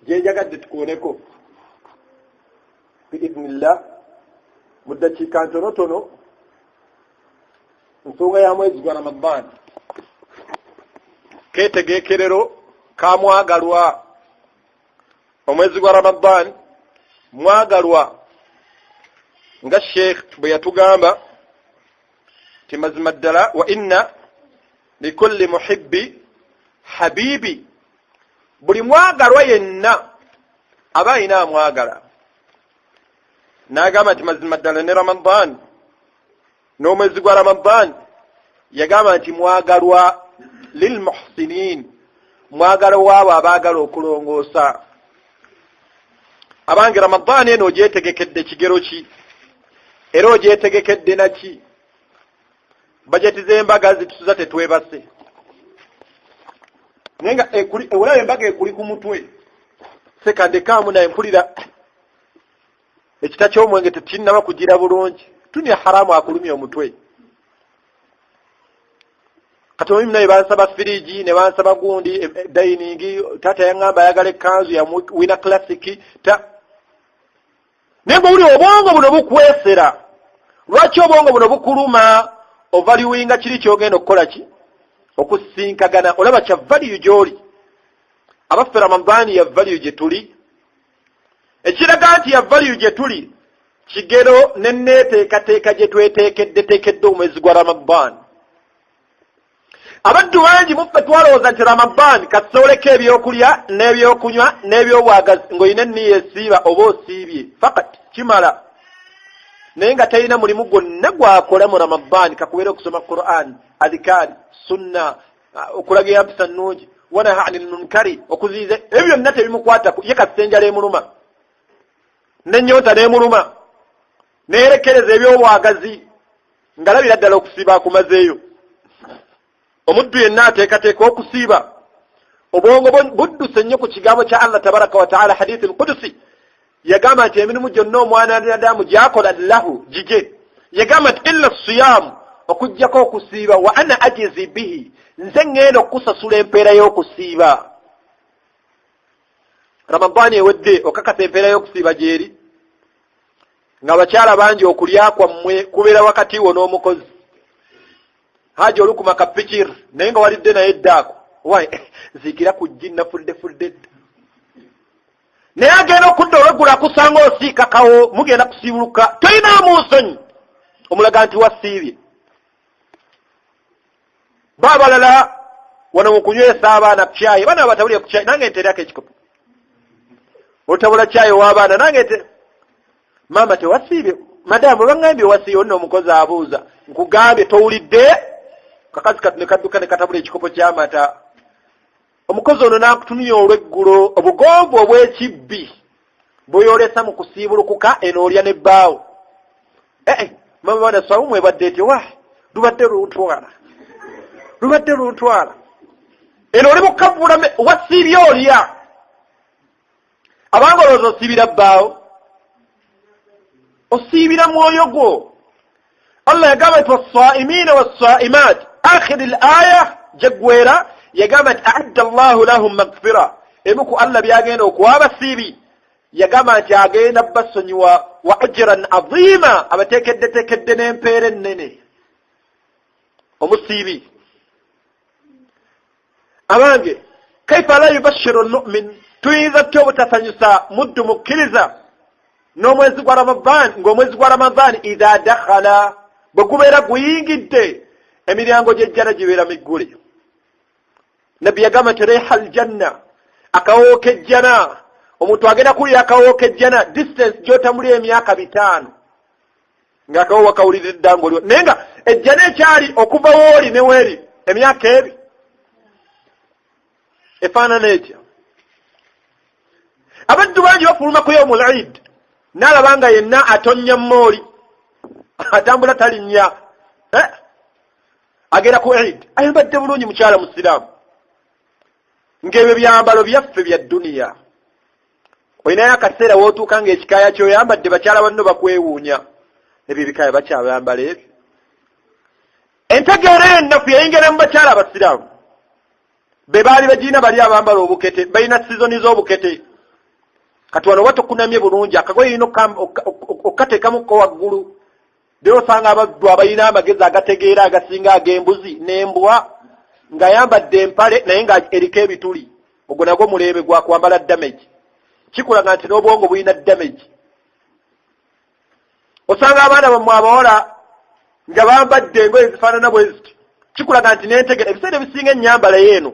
Gyenjagadde tukooneko biiznillah mu ddakiika ntonotono, nsonga ya mwezi gwa Ramadan, ketegekerero kamwagalwa. Omwezi gwa Ramadan mwagalwa, nga Sheikh bwe yatugamba ti mazima ddala, wa inna likulli muhibbi habibi, buli mwagalwa yenna aba alina amwagala. N'agamba nti mazima ddala ne Ramadan, n'omwezi gwa Ramadan, yagamba nti mwagalwa lilmuhsinin, mwagalwa waabo abaagala okulongoosa. Abange, Ramadan eno ogyetegekedde kigero ki? Era ogyetegekedde naki? Bajeti z'embaga zitusuza tetwebase, naye nga olaba embaga ekuli ku mutwe. Sekandekaamu naye mpulira ekita ky'omwenge tekinnaba kugira bulungi, tunya haramu akulumya omutwe. Kati omulimu naye bansaba firiji ne bansaba gundi dining, taata yaŋŋamba ayagala ekkanzu ya wina classic ta. Naye nga owulira obwongo buno bukwesera. Lwaki obwongo buno bukuluma? Ovaluinga kiri kyogenda okukola ki okusinkagana, olaba kya value gy'oli. Abaffe, Ramadaani ya value gye tuli? Ekiraga nti ya value gye tuli, kigero neneeteekateeka gye tweteekeddeteekedde omwezi gwa Ramadan. Abaddu bangi muffe twalowooza nti Ramadan kasooleko ebyokulya n'ebyokunywa n'ebyobwagazi, ng'olina enniya esiiba oba osiibye fakat kimala, naye nga talina mulimu gwonna gwakola mu Ramadan, kakubeera okusoma Quran, adhikaari, sunna, okulaga mpisa nnungi, wanaha anil munkari, okuziyiza ebyo byonna tebimukwatako. Ye kasita enjala emuluma n'ennyonta n'emuluma, neyerekereza ebyobwagazi, ngalabira ddala okusiiba akumazeeyo. Omuddu yenna ateekateeka okusiiba, obwongo budduse nnyo ku kigambo kya Allah tabaraka wataala, hadithi lkudusi. Yagamba nti emirimu gyonna omwana adamu gyakola lahu gige, yagamba nti illa siyamu, okugjako okusiiba, wa ana ajizi bihi, nze ŋŋenda okukusasula empeera y'okusiiba. Ramadaani ewedde, okakasa empeera y'okusiiba gyeri? Ng'abakyala bangi okulya kwammwe kubeera wakati wo n'omukozi haji olukuma kapikir, naye nga walidde naye eddaako wai nziikira ku ggi nafudde fudde dda, naye agenda okudda olweggulu akusanga osiika kawo, mugenda kusiibuluka, tolinaamu nsonyi omulaga nti wasiibye. Ba abalala wano mu kunywesa abaana kyayi, baana batabulire ku kyayi, nange nteerako ekikopo, otabula kyayi ow'abaana, nange nte maama tewasiibye, madamu baŋŋambye wasiibye. Onna omukozi abuuza, nkugambye towulidde? Kakazi katu ne kadduka ne katabula ekikopo ky'amata. Omukozi ono n'akutumya olweggulo obugonvu obw'ekibbi bweyolesa mu kusiibulukuka eno olya n'ebbaawo. Ee mama bana sawumu ebadde etyo wa lubadde luntwala, lubadde luntwala eno oli mukavula wasiibye olya. Abanga olowooza osiibira bbaawo, osiibira mwoyo gwo. Allah yagamba nti wassaimiina wassaimat, akhiri l aya gyeggwera yagamba nti aadda llahu lahum magfira. Emu ku Allah byagenda okuwa abasiibi, yagamba nti agenda basonyiwa, wa ajiran azima, abateekeddeteekedde n'empeera ennene. Omusiibi, abange, kaifa la yubashiru lmumin, tuyinza tutya obutasanyusa muddu mukkiriza n'omwezi gwa Ramadan? Ng'omwezi gwa Ramadan idha dakhala, bwe gubeera guyingidde, emiryango gy'ejjana gibeera miggule. Nabbi yagamba nti reha aljanna, akawoowo k'ejjana, omuntu agenda kuwulira akawoowo k'ejjana distance gy'otambulira emyaka 500, ng'akawoowo wakawulira edda ng'oliwo, naye nga ejjana ekyali okuva wooli ne weeri emyaka ebi efaanana etya. Abaddu bangi bafuluma ku yawmul Eid, n'alaba nga yenna atonnya mooli, atambula talinnya, eh? Agenda ku Eid ayambadde bulungi, mukyala musiraamu, ng'ebyo byambalo byaffe bya duniya. Olinayo akaseera wootuuka ng'ekikaaya kyoyambadde bakyala banno bakwewuunya, ebyo ebikaaya bakyabayambala ebyo. Entegeera eyo ennafu yayingira mu bakyala abasiraamu be baali bagirina, bali abambala obukete balina sizoni z'obukete. Kati wano oba tokunamye bulungi, akagoye olina okukateekamuko waggulu. Leero osanga abaddu abalina amagezi agategeera agasinga ag'embuzi n'embwa, ng'ayambadde empale naye nga eriko ebituli. Ogwo nagwo mulembe gwa kwambala damage, kikulaga nti n'obwongo bulina damage. Osanga abaana bammwe abawala nga bambadde engoye zifaanana bwe ziti, kikulaga nti n'entegeera. Ebiseera ebisinga ennyambala yeeno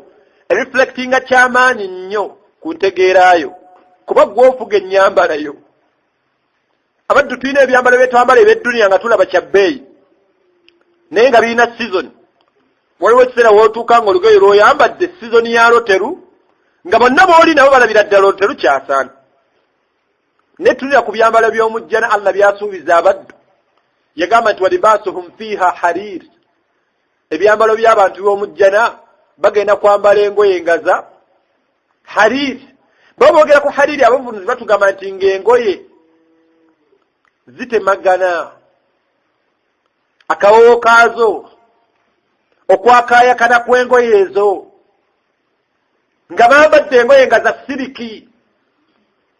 ereflectinga kyamaanyi nnyo ku ntegeerayo, kuba gwe ofuga ennyambala yo. Abaddu tulina ebyambalo byetwambala ebyedduniya nga tulaba kya bbeeyi, naye nga birina season. Waliwo ekiseera wootuuka nga olugoye lwoyambadde season yalwo teru, nga bonna booli nabo balabira ddala olwo terukyasaana. Naye tunira ku byambalo by'omujjana Allah byasuubiza abaddu, yagamba nti walibaasuhum fiiha hariir. Ebyambalo by'abantu b'omujjana bagenda kwambala engoye ngaza hariir. Baba boogera ku hariiri, abavunuzi batugamba nti ng'engoye zitemagana akawoowo kaazo, okwakaayakana kw'engoye ezo, nga bambadde engoye nga za siriki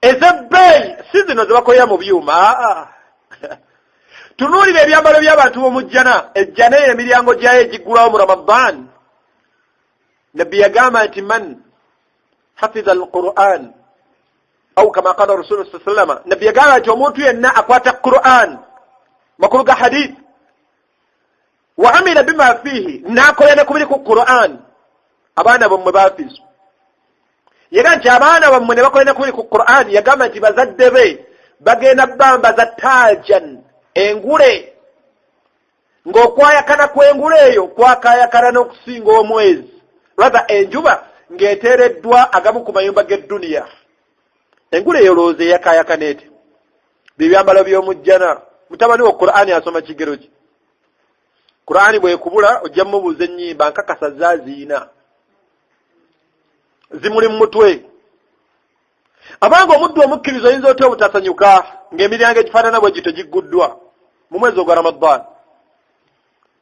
ez'ebbeeyi, si zino ze bakolera mu byuma. Tunuulira ebyambalo by'abantu b'omujjana. Ejjana eyo emiryango gyayo egiggulawo mu Ramadan. Nabbi yagamba nti man hafiza alquran au kama qala rasulu sa sallama, nabbi yagamba nti omuntu yenna akwata Quran, makulu ga hadith, wa amila bima fiihi, n'akola ne kubiri ku Quran. Abaana bammwe bafizu, yagamba nti abaana bammwe ne bakola ne kubiri ku Quran, yagamba nti bazadde be bagenda bambaza tajan, engule, ng'okwayakana kw'engule eyo kwakayakana n'okusinga omwezi, rather enjuba ng'eteereddwa agamu ku mayumba g'edduniya. Engule eyo lowooza eyakayakana ete bye byambalo by'omujjana. Mutabani wo Qur'ani asoma kigero ki? Qur'ani bwekubula ojja mubuuza ennyimba, nkakasa zaaziina zimuli mu mutwe. Abanga omuddu omukkiriza, oyinza otya obutasanyuka ng'emiryango egifaanana bwe gito gigguddwa mu mwezi ogwa Ramadan?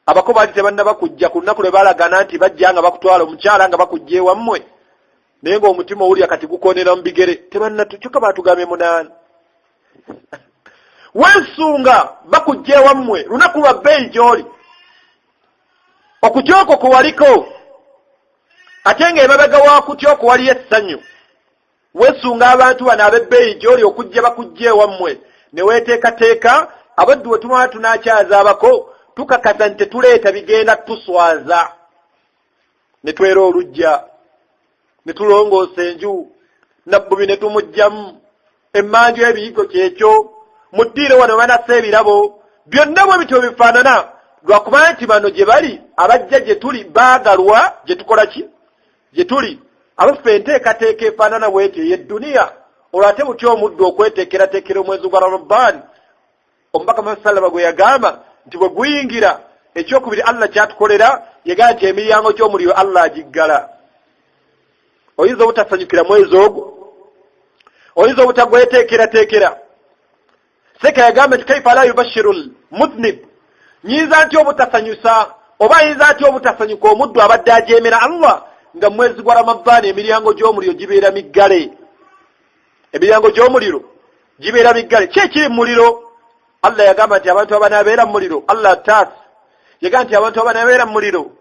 Abako baali tebannaba kujja ku lunaku lwe balagana nti bajja nga bakutwala omukyala nga bakujja ewammwe, naye ng'omutima owulira kati gukoonera mu bigere. Tebannatu kyokka baatugambye 8. Weesunga bakujja ewammwe, lunaku lwa bbeeyi gy'oli, okutya okwo kuwaliko, ate ng'emabega wa kutya okwo waliyo essanyu. Weesunga abantu bano ab'ebbeeyi gy'oli okujja bakujja ewammwe ne weeteekateeka. Abaddu bwe tumala tunaakyaza abako, tukakasa nti tetuleeta bigenda tuswaza, ne twera olujja, ne tulongoosa enju, nabbubi ne tumuggyamu emmanju, ebiyigo kyekyo mu ddiiro wano banassa ebirabo byonna bwe bityo bifaanana, lwakuba nti bano gye bali abajja gye tuli baagalwa gye tukola ki gye tuli. Abaffe, enteekateeka efaanana bwetyo ey'edduniya, olwo ate butya omuddu okweteekerateekera omwezi gwa Ramadan, omubaka Muhammad sallama gwe yagamba nti bwe guyingira, ekyokubiri Allah kyatukolera, yagamba nti emiryango gy'omuliro Allah agiggala. Oyinza obutasanyukira mwezi ogwo? Oyinza obutagweteekerateekera? Seka yagamba nti kaifa la yubashiru lmuznib, nyinza ntya obutasanyusa, oba ayinza atya obutasanyuka omuddu abadde ajeemera Allah, nga mwezi gwa Ramadhaani emiryango gy'omuliro gibeera miggale? Emiryango gy'omuliro gibeera miggale. Ki ekiri mu muliro? Allah yagamba nti abantu abanaabeera mu muliro, Allah taasi, yagamba nti abantu abanaabeera mu muliro,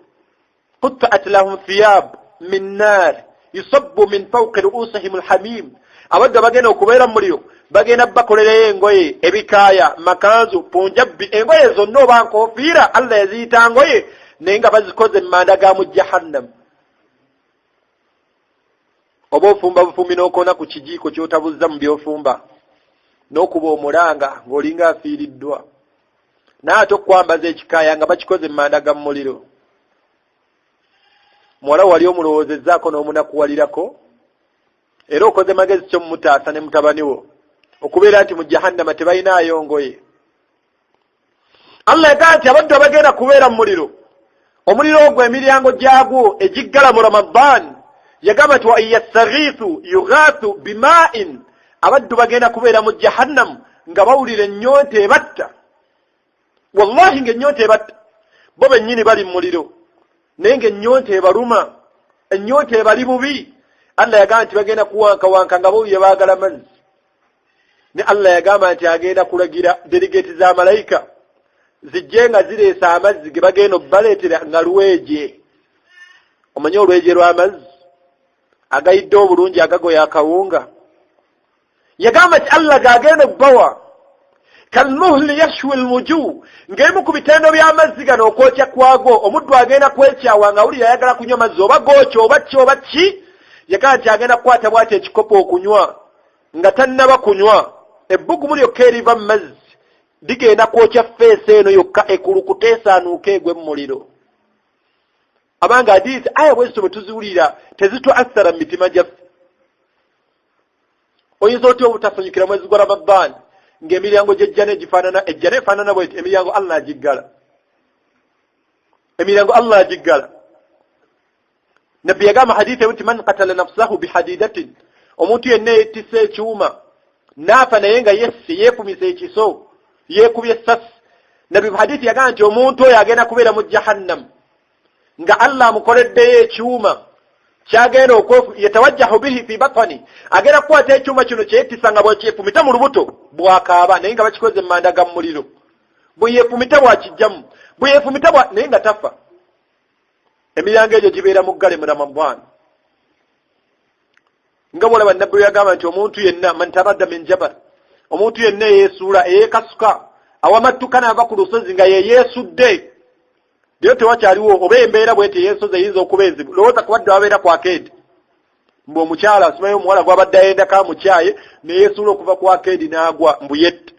quttat lahum thiyab min nar yusabbu min fawqi ru'usihim alhamim. Abaddu abagenda okubeera mu muliro bagenda bakolerayo engoye, ebikaaya, makanzu, punjabbi, engoye zonna oba nkofiira, Allah yaziyita ngoye, naye nga bazikoze mu manda ga mu Jahannam. Oba ofumba bufumbi n'okoona ku kijiiko ky'otabuzza mu by'ofumba n'okuba omulanga ng'olinga afiiriddwa, naye ate okukwambaza ekikaaya nga bakikoze mu manda ga muliro. Muwala wali omulowoozezzaako n'omunakuwalirako, era okoze magezi kyo mumutaasa ne mutabani wo okubeera nti mu Jahannama tebalinaayo ngoye. Allah yagamba nti abaddu abagenda kubeera mu muliro, omuliro ogwo emiryango gyagwo egiggala mu Ramadan, yagamba nti wa in yastaghithu yughathu bima'in, abaddu bagenda kubeera mu Jahannamu nga bawulira ennyonta ebatta. Wallahi, ng'ennyonta ebatta, bo bennyini bali mu muliro, naye ng'ennyonta ebaluma, ennyonta ebali bubi. Allah yagamba nti bagenda kuwankawanka nga bawulire baagala mazzi. Ne Allah yagamba nti agenda kulagira delegate za malayika zijje nga zireesa amazzi ge bagenda obbaleetera nga lweje. Omanyi olweje lw'amazzi agayidde obulungi agagoya akawunga. Yagamba nti Allah gagenda obbawa kalmuhli yashwi lwujuh, ng'emu ku bitendo by'amazzi gano okwokya kwago, omuddu agenda kwekyawa nga awulira ayagala kunywa mazzi, oba gookya oba ki oba ki. Yagamba nti agenda kukwata bwati ekikopo okunywa, nga tannaba kunywa, ebbugumu lyokka eriva mu mazzi ligenda kwokya feesi eno yokka ekulukuta esaanuuka egwe mu muliro. Abanga hadiisi aya bwezito bwe tuziwulira tezituassara mu mitima gyaffe. Oyinza otya obutasanyukira mwezi gwa Ramadaani ng'emiryango gy'ejjana egifaanana ejjana efaanana bweti, emiryango Allah agiggala, emiryango Allah agiggala. Nabbi yagamba hadithi nti man katala nafsahu bihadidatin, omuntu yenna yettisa ekyuma naafa naye nga yesse, yeefumisa ekiso, yeekubye essasi. Nabbi mu hadithi yagamba nti omuntu oyo agenda kubeera mu jahannam nga Allah amukoleddeyo ekyuma kyagenda yatawajjahu bihi fi batani, agenda kukwata ekyuma kino kyeyettisa nga bwekyefumita mu lubuto bwakaaba, naye nga bakikoze mu manda ga muliro, bwe yeefumita bwakijjamu, bwe yeefumita bwa naye nga tafa. Emiryango egyo gibeera mu ggale mu Ramadaani, nga bwolaba Nabbi bwe yagamba nti omuntu yenna man taradda min jabal, omuntu yenna eyeesuula, eyeekasuka awamattuka n'ava ku lusozi nga yeyeesudde, leero tewakyaliwo oba embeera bweti ey'ensozi eyinza okuba enzibu. Lowooza kubadde wabeera ku akeedi, mbu omukyala asimayo omuwala gwabadde ayendako amukyaye, neyeesuula okuva ku akeedi n'agwa, mbu yette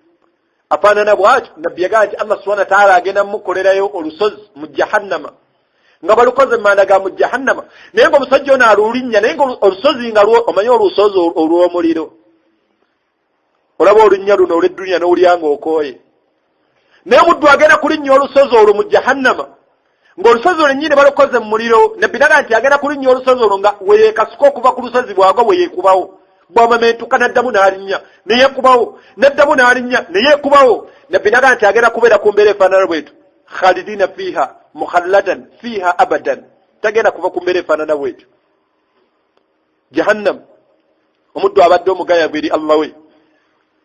afaanana bwatyo. Nabbi yagamba nti Allah subhana wataala agenda mumukolerayo olusozi mu jahannama nga balukoze mumanda ga mu jahannama, naye nga omusajja ono alulinnya, naye nga olusozi nga omanyi olusozi olw'omuliro, olaba olunnya luno olw'edduniya n'owulira nga okooye, naye omuddu agenda kulinnya olusozi olwo mu jahannama ng'olusozi olwennyini balukoze mu muliro. Nabbi naga nti agenda kulinnya olusozi olwo nga weyeekasuka okuva ku lusozi, bwagwa bweyeekubawo, bwamamentuka n'addamu n'alinnya neyekubawo, n'addamu n'alinnya neyekubawo. Nabbi naga nti agenda kubeera ku mbeera efaanana bwetu, khalidina fiiha mukhalladan fiiha abadan, tagenda kuva ku mbeera efaanana bwetyo jahannam. Omuddu abadde omugayavu eri Allah we,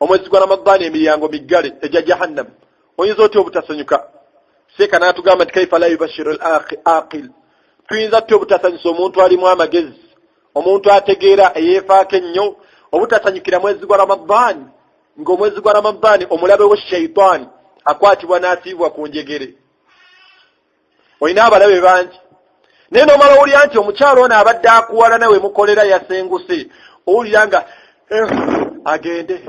omwezi gwa Ramadaani emiryango miggale egya jahannam, oyinza otya obutasanyuka? Seeka n'atugamba nti kaifa la yubashiru al aqil, tuyinza tutya obutasanyusa omuntu alimu amagezi, omuntu ategeera, eyeefaako ennyo, obutasanyukira mwezi gwa Ramadaani, ng'omwezi gwa Ramadaani omulabe wo shaitaani akwatibwa n'asiibwa ku njegere? Olina abalabe bangi, naye nomala owulira nti omukyalo ono abadde akuwala nawe mukolera yasenguse, owulira nga agende,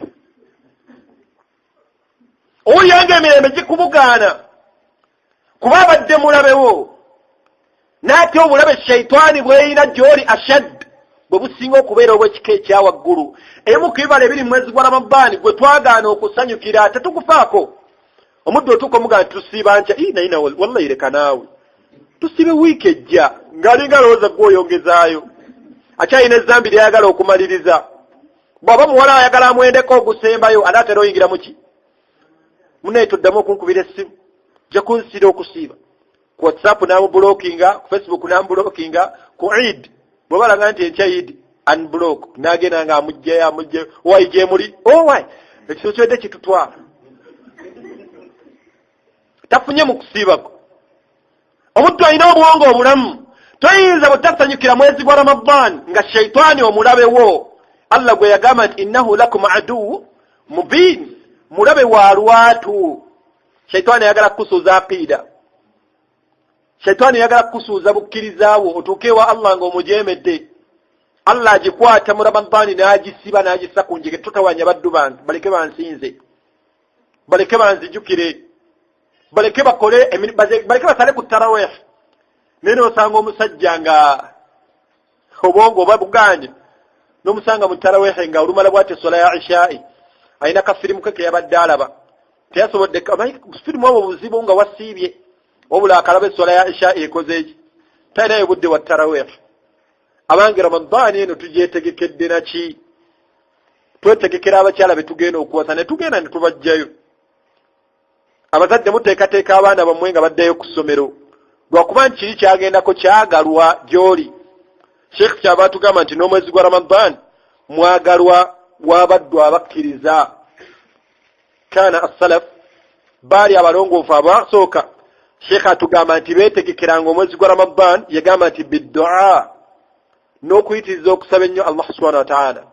owulira nga emirembe gikubugaana kuba abadde mulabewo. N'ate obulabe shaitaani bweyina gy'oli ashad, bwe businga okubeera obw'ekika ekya waggulu. Emu ku bibala ebiri mu mwezi gwa Ramadaani gwe twagaana okusanyukira, tetugufaako. Omuddu otuuka omugaa nti tusiiba nkya, ii naye nawe wallahi leka naawe tusiibe wiiki ejja, ng'alinga alowooza gwe oyongezaayo, akyalina ezambi lyayagala okumaliriza. Bw'aba muwala ayagala amwendeko ogusembayo, ate atera oyingira muki munaye, toddamu okunkubira essimu, jja kunsiira okusiiba. Ku WhatsApp n'amubulokinga, ku Facebook n'amubulokinga, ku Eid bwe balaga nti enkya Eid, unblock, n'agenda nga amugjayo amugjayo, wayi gyemuli owai, oh, ekisolo kiwedde kitutwala, tafunye mu kusiibako. Omuddu alina obwongo obulamu toyinza butasanyukira mwezi gwa Ramadan nga shaitaani omulabe wo, Allah gwe yagamba nti innahu lakum aduwu mubin, mulabe wa lwatu. Shaitaani ayagala kukusuuza aqiida, shaitaani ayagala kukusuuza bukkirizaabwo, otuuke ewa Allah ng'omujeemedde. Allah agikwata mu Ramadaani n'agisiba n'agissa ku njege, totawanya baddu bange, baleke bansinze, baleke banzijukire, baleke bakole, baleke basale ku tarawih. Naye nosanga omusajja nga obwongo oba buganye, nomusanga mu tarawehe nga olumala bwati esola ya ishai, alina kafirimu ke keyabadde alaba, teyasobodde firimu obwo buzibu nga wasiibye, wabula akalaba esola ya ishai ekoze eki, talinayo budde wa tarawehe. Abange, Ramadaani eno tugyetegekedde naki? Twetegekera abakyala betugenda okuwasa ne tugenda ne tubajjayo. Abazadde muteekateeka abaana bammwe nga baddayo ku ssomero, lwakuba nti kiri kyagendako kyagalwa gy'oli. Sheekh kyava atugamba nti n'omwezi gwa Ramadan mwagalwa w'abaddu abakkiriza. Kaana assalaf, baali abalongoofu abasooka. Sheekh atugamba nti beetegekeranga omwezi gwa Ramadan, yagamba nti biddua, n'okuyitiriza okusaba ennyo Allah subhana wataala,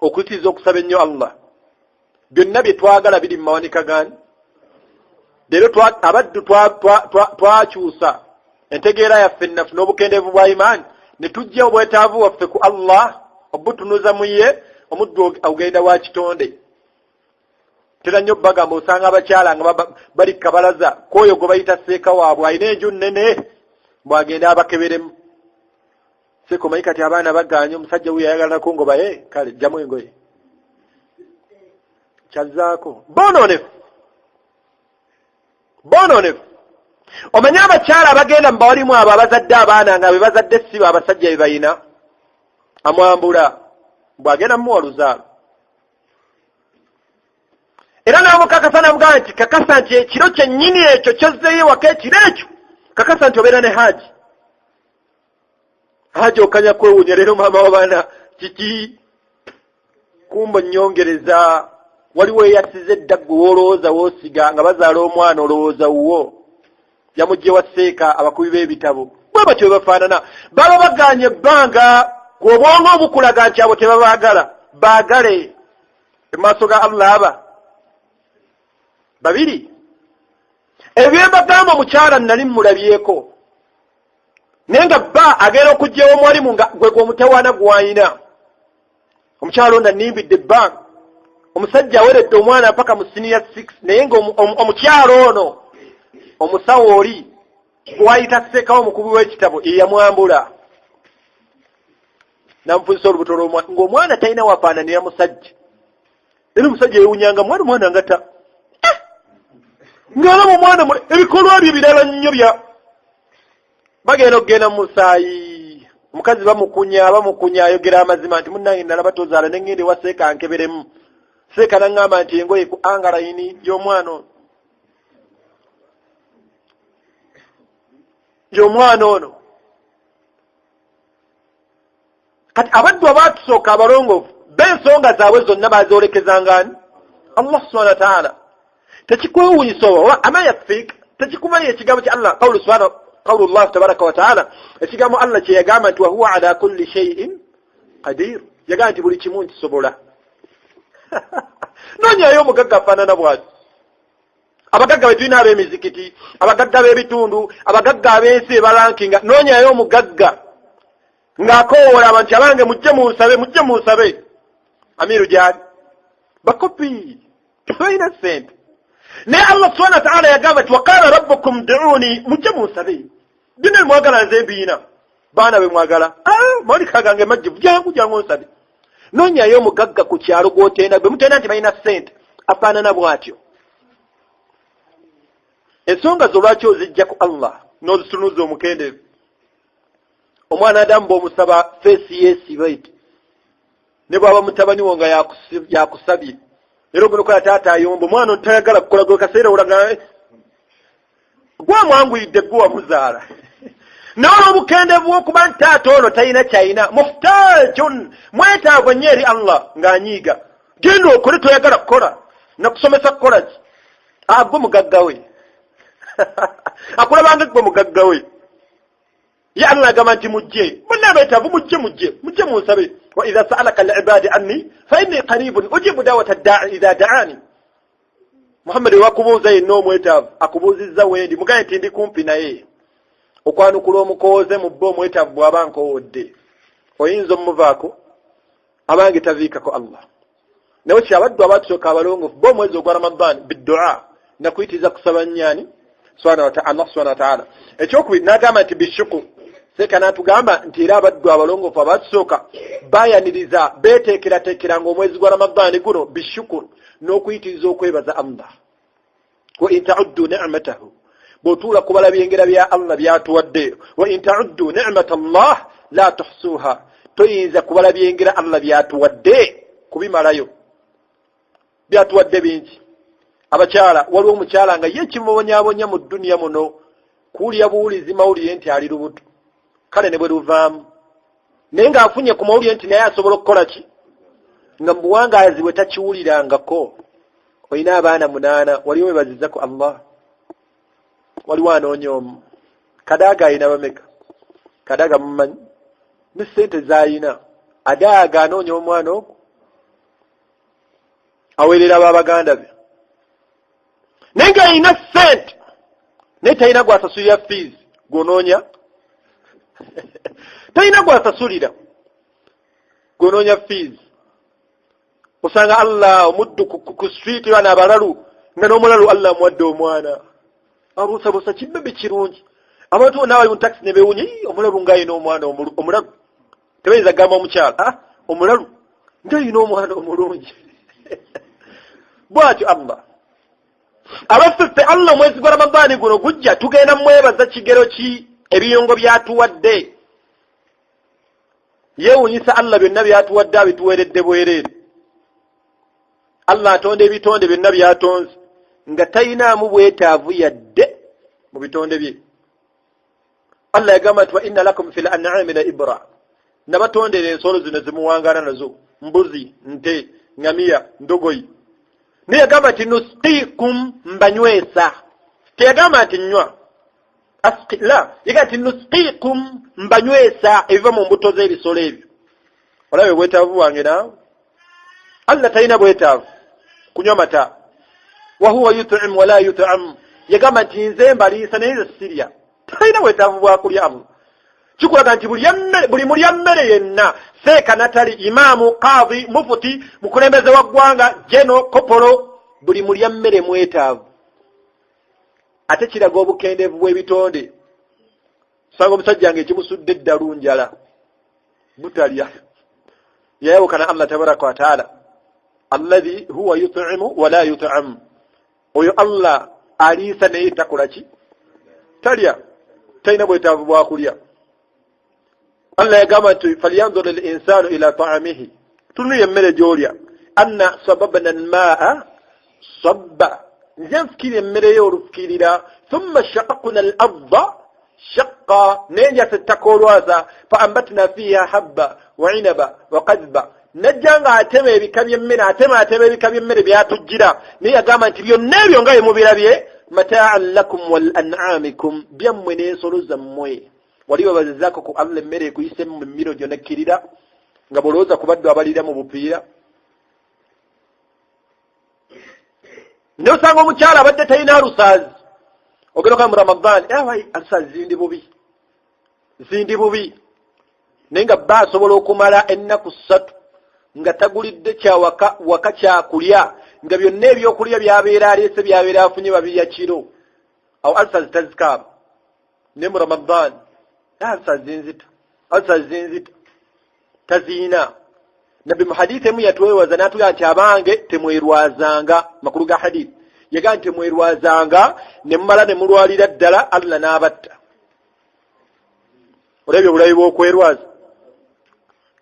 okuyitiriza okusaba ennyo Allah. Byonna bye twagala biri mu mawanika gani? Leero abaddu twakyusa entegeera yaffe ennafu n'obukendeevu bwa imaani, ne tujja obwetaavu waffe ku Allah obutunuza mu ye. Omuddu ogenda wa kitonde. Tera nnyo bagamba, osanga abakyala nga bali kabalaza kwoyo gwe bayita seeka waabwe, alina enju nnene, bwagenda abakeberemu. Seeka, omanyi kati abaana baganye, omusajja wuyo ayagalako ngo baye, kale jjamu engoye kyazzaako. Bonoonefu, bonoonefu. Omanyi abakyala abagenda mu bawalimu abo abazadde abaana nga be bazadde siba abasajja be bayina, amwambula bw'agenda mumuwa luzaalo, era n'amukakasa namugamba nti kakasa nti ekiro kyennyini ekyo kyozzeeyo ewaka, ekiro ekyo kakasa nti obeera ne haaji. Haaji okanya kwewunya leero maama w'abaana kiki kumbo nnyongereza. Waliwo eyasize edda gwe woolowooza woosiga nga bazaala omwana, olowooza wuwo yamugye wa seeka. Abakubi b'ebitabo bwe batyo bwe bafaanana, baba baganye ebbanga gwe obwongo obukulaga nti abo tebabaagala, baagale emaaso ga Allah. Aba babiri ebyembagamba, omukyala nali mmulabyeko naye nga bba agenda okugyawo omwalimu nga gwe gwomutawaana gwayina. Omukyala ono annimbidde ebbanga, omusajja aweredde omwana mpaka mu siniya 6, naye nga omukyala ono omusawo oli gwayita seekawo omukubi w'ekitabo eyamwambula namufunisa olubuto lw'omwana, ng'omwana talina wafaananira musajja. Era omusajja yewunyanga mwana, omwana ngata eh! ng'alaba omwana ebikolwa bye birala nnyo bya bagenda okugenda mu musaayi. Omukazi bamukunya, bamukunya, ayogera amazima nti munnange nalaba tozaala, nengenda ewa seeka nkeberemu. Seeka naŋŋamba nti engoye ku angalayini y'omwana ono, y'omwana ono. Kati abaddu abaatusooka abalongoofu b'ensonga zaabwe zonna bazolekezangani Allah subhana wataala. Tekikwewunyisa oba ama yakfik, tekikumalira ekigambo kya Allah, qawlu subhana, qawlu llah tabaraka wataala, ekigambo Allah kye yagamba nti wahuwa ala kulli shaiin qadir. Yagamba nti buli kimu nkisobola. Nonyayo omugagga afaanana bwati. Abagagga betulina ab'emizikiti, abagagga b'ebitundu, abagagga ab'ensi ebalankinga, noonyayo omugagga ng'akoowoola abantu, abange mujje munsabe, mujje munsabe. Amiru gyali bakopi tebalina ssente, naye Allah subhana wataala yagamba nti waqala rabbukum duuni, mujje munsabe byonna bemwagala, nze mbiina. Baana bemwagala, ah, mawulika gange majjuvu, jangu jangu nsabe. Noonyayo omugagga ku kyalo gwotenda gwe mutenda nti balina ssente afaanana bw'atyo. Ensonga zo lwaki ozijja ku Allah n'ozitunuza omukendeevu? Omwana Adamu bw'omusaba feesi yeesiba eti, ne bw'aba mutabani wo nga yakusabye, era ogenda okola taata ayomba omwana ontayagala kukola gwe kaseera olaga eh, gwamwanguyidde gwe wamuzaala. Naye olw'obukendeevu bw'okuba nti taata ono talina kyalina, muhtajun, mwetaavu nnyo eri Allah, ng'anyiiga, genda okole, toyagala kukola, nakusomesa kukola ki? Agwe mugagga we akulabanga gwe mugagga we. Ye Allah agamba nti mujje bonna abeetaavu, mujje, mujje, mujje munsabe. Wa idha saalaka alibadi anni fa inni qaribun ujibu dawata ddai idha daani. Muhammadi, wewakubuuza yenna omwetaavu akubuuzizza wendi, mugambe nti ndi kumpi naye okwanukula omukooze mu bba omwetaavu bw'aba nkowodde. Oyinza omuvaako abange taviikako Allah. Naye ki abaddu abatusooka abalongoofu bo omwezi ogwa Ramadan biddua, nakuyitiriza kusaba nnyani Allah subhana wataala. Ekyokubiri n'agamba nti bishukur. Seeka n'atugamba nti era abaddu abalongoofu abatusooka bayaniriza, beeteekerateekeranga omwezi gwa Ramadaani guno bishukur, n'okuyitiriza okwebaza Allah. Wa in tauddu nicmatahu, bw'otuula kubala byengera bya Allah byatuwadde, wa in tauddu nicmata Allah la tuhsuha, toyinza kubala byengera Allah byatuwadde kubimalayo. Byatuwadde bingi. Abakyala, waliwo omukyala nga ye kimubonyabonya mu dduniya muno kuwulira buwulizi mawulire nti ali lubuto, kale ne bwe luvaamu naye ng'afunye ku mawulire nti naye asobola okukola ki, nga mu buwangaazi bwe takiwulirangako. Olina abaana 8, waliwo webaziza ku Allah? Waliwo anoonya omu. Kadaaga alina bameka? Kadaaga mumanyi ne sente z'ayina. Adaaga anoonya omwana ogwo, aweerera babaganda be, naye nga alina sente naye talina gwasasulira fees. Gwonoonya talina gwasasulira, gwonoonya fees. Osanga Allah omuddu ku street, bana abalalu, nga n'omulalu Allah amuwadde omwana abuusabuusa kibebe kirungi. Abantu bonna abali mu taxi ne beewunya, omulalu ng'alina omwana omulalu. Tebayinza kugamba omukyala, ah, omulalu ng'alina omwana omulungi bw'atyo. Allah abaffe, ffe Allah omwezi gwa Ramadaani guno gujja, tugenda mwebaza kigero ki ebiyungo byatuwadde? Yeewunyisa Allah, byonna byatuwadde abituweeredde bwereere. Allah atonda ebitonde byonna byatonze nga talinaamu bwetaavu yadde mu bitonde bye. Allah yagamba nti, wa inna lakum fi l an'ami la ibra, nabatondera ensolo zino zimuwangana nazo, mbuzi, nte, ngamiya, ndogoyi. Naye yagamba nti, nusqikum, mbanywesa. Teyagamba nti nywa, asqi, la, yagamba nti nusqikum, mbanywesa ebiva mu mbuto z'ebisolo ebyo. Olabe obwetaavu bwange naawe. Allah talina bwetaavu kunywa mata. Wahuwa yutim wala yutam, yagamba nti nze mbaliisa naye nze sirya. Talina bwetaavu bwakulya. Allah kikulaga nti buli mulya mmere yenna, seeka natali imaamu, kaadi, mufuti, mukulembeze wa ggwanga, jeno kopolo, buli mulya mmere mwetaavu. Ate kiraga obukendeevu bw'ebitonde. Osanga omusajja nga ekimusudde eddalu njala, butalya. Yayawukana Allah tabaraka wataala, alladhi huwa yutimu wala yutamu, oyo Allah aliisa naye takola ki? Talya, talina bwetaavu bwakulya. Allah yagamba nti, falyanzur l insanu ila taamihi, tunuya emmere gyolya. Anna sababna almaa sabba, nze nfukirira emmere yo olufukirira. Thumma shaqaqna al arda shaqqa, naye njasa ettaka olwaza. Fa ambatna fiha habba wa inaba wa kadba, najja nga atema ebika by'emmere, atema atema ebika by'emmere byatujjira. Naye yagamba nti byonna ebyo nga bye mubirabye, mataan lakum wal an'amikum, byammwe n'ensolo zammwe. Wali webazizaako ku Allah emmere ekuyisemu mu mmiro gyo nekkirira, nga bw'olowooza ku baddu abalira mu bupiira? Naye osanga omukyala abadde talina alusaazi, ogenda okaa mu Ramadaani, alusaazi zindi bubi, zindi bubi, naye nga bba asobola okumala ennaku 3 nga tagulidde kyawaka waka kyakulya, nga byonna ebyokulya byabeera aleese, byabeera afunye, babirya kiro. Awo alusaazi tazikaaba. Ne mu Ramadaani, alusaazi zinzita, alusaazi zinzita, taziina. Nabbi mu hadithi emu yatwewaza n'atugamba nti, abange, temwerwazanga. Makulu ga hadithi, yagamba nti temwerwazanga ne mumala ne mulwalira ddala, Allah n'abatta. Olabye obulabi bw'okwerwaza?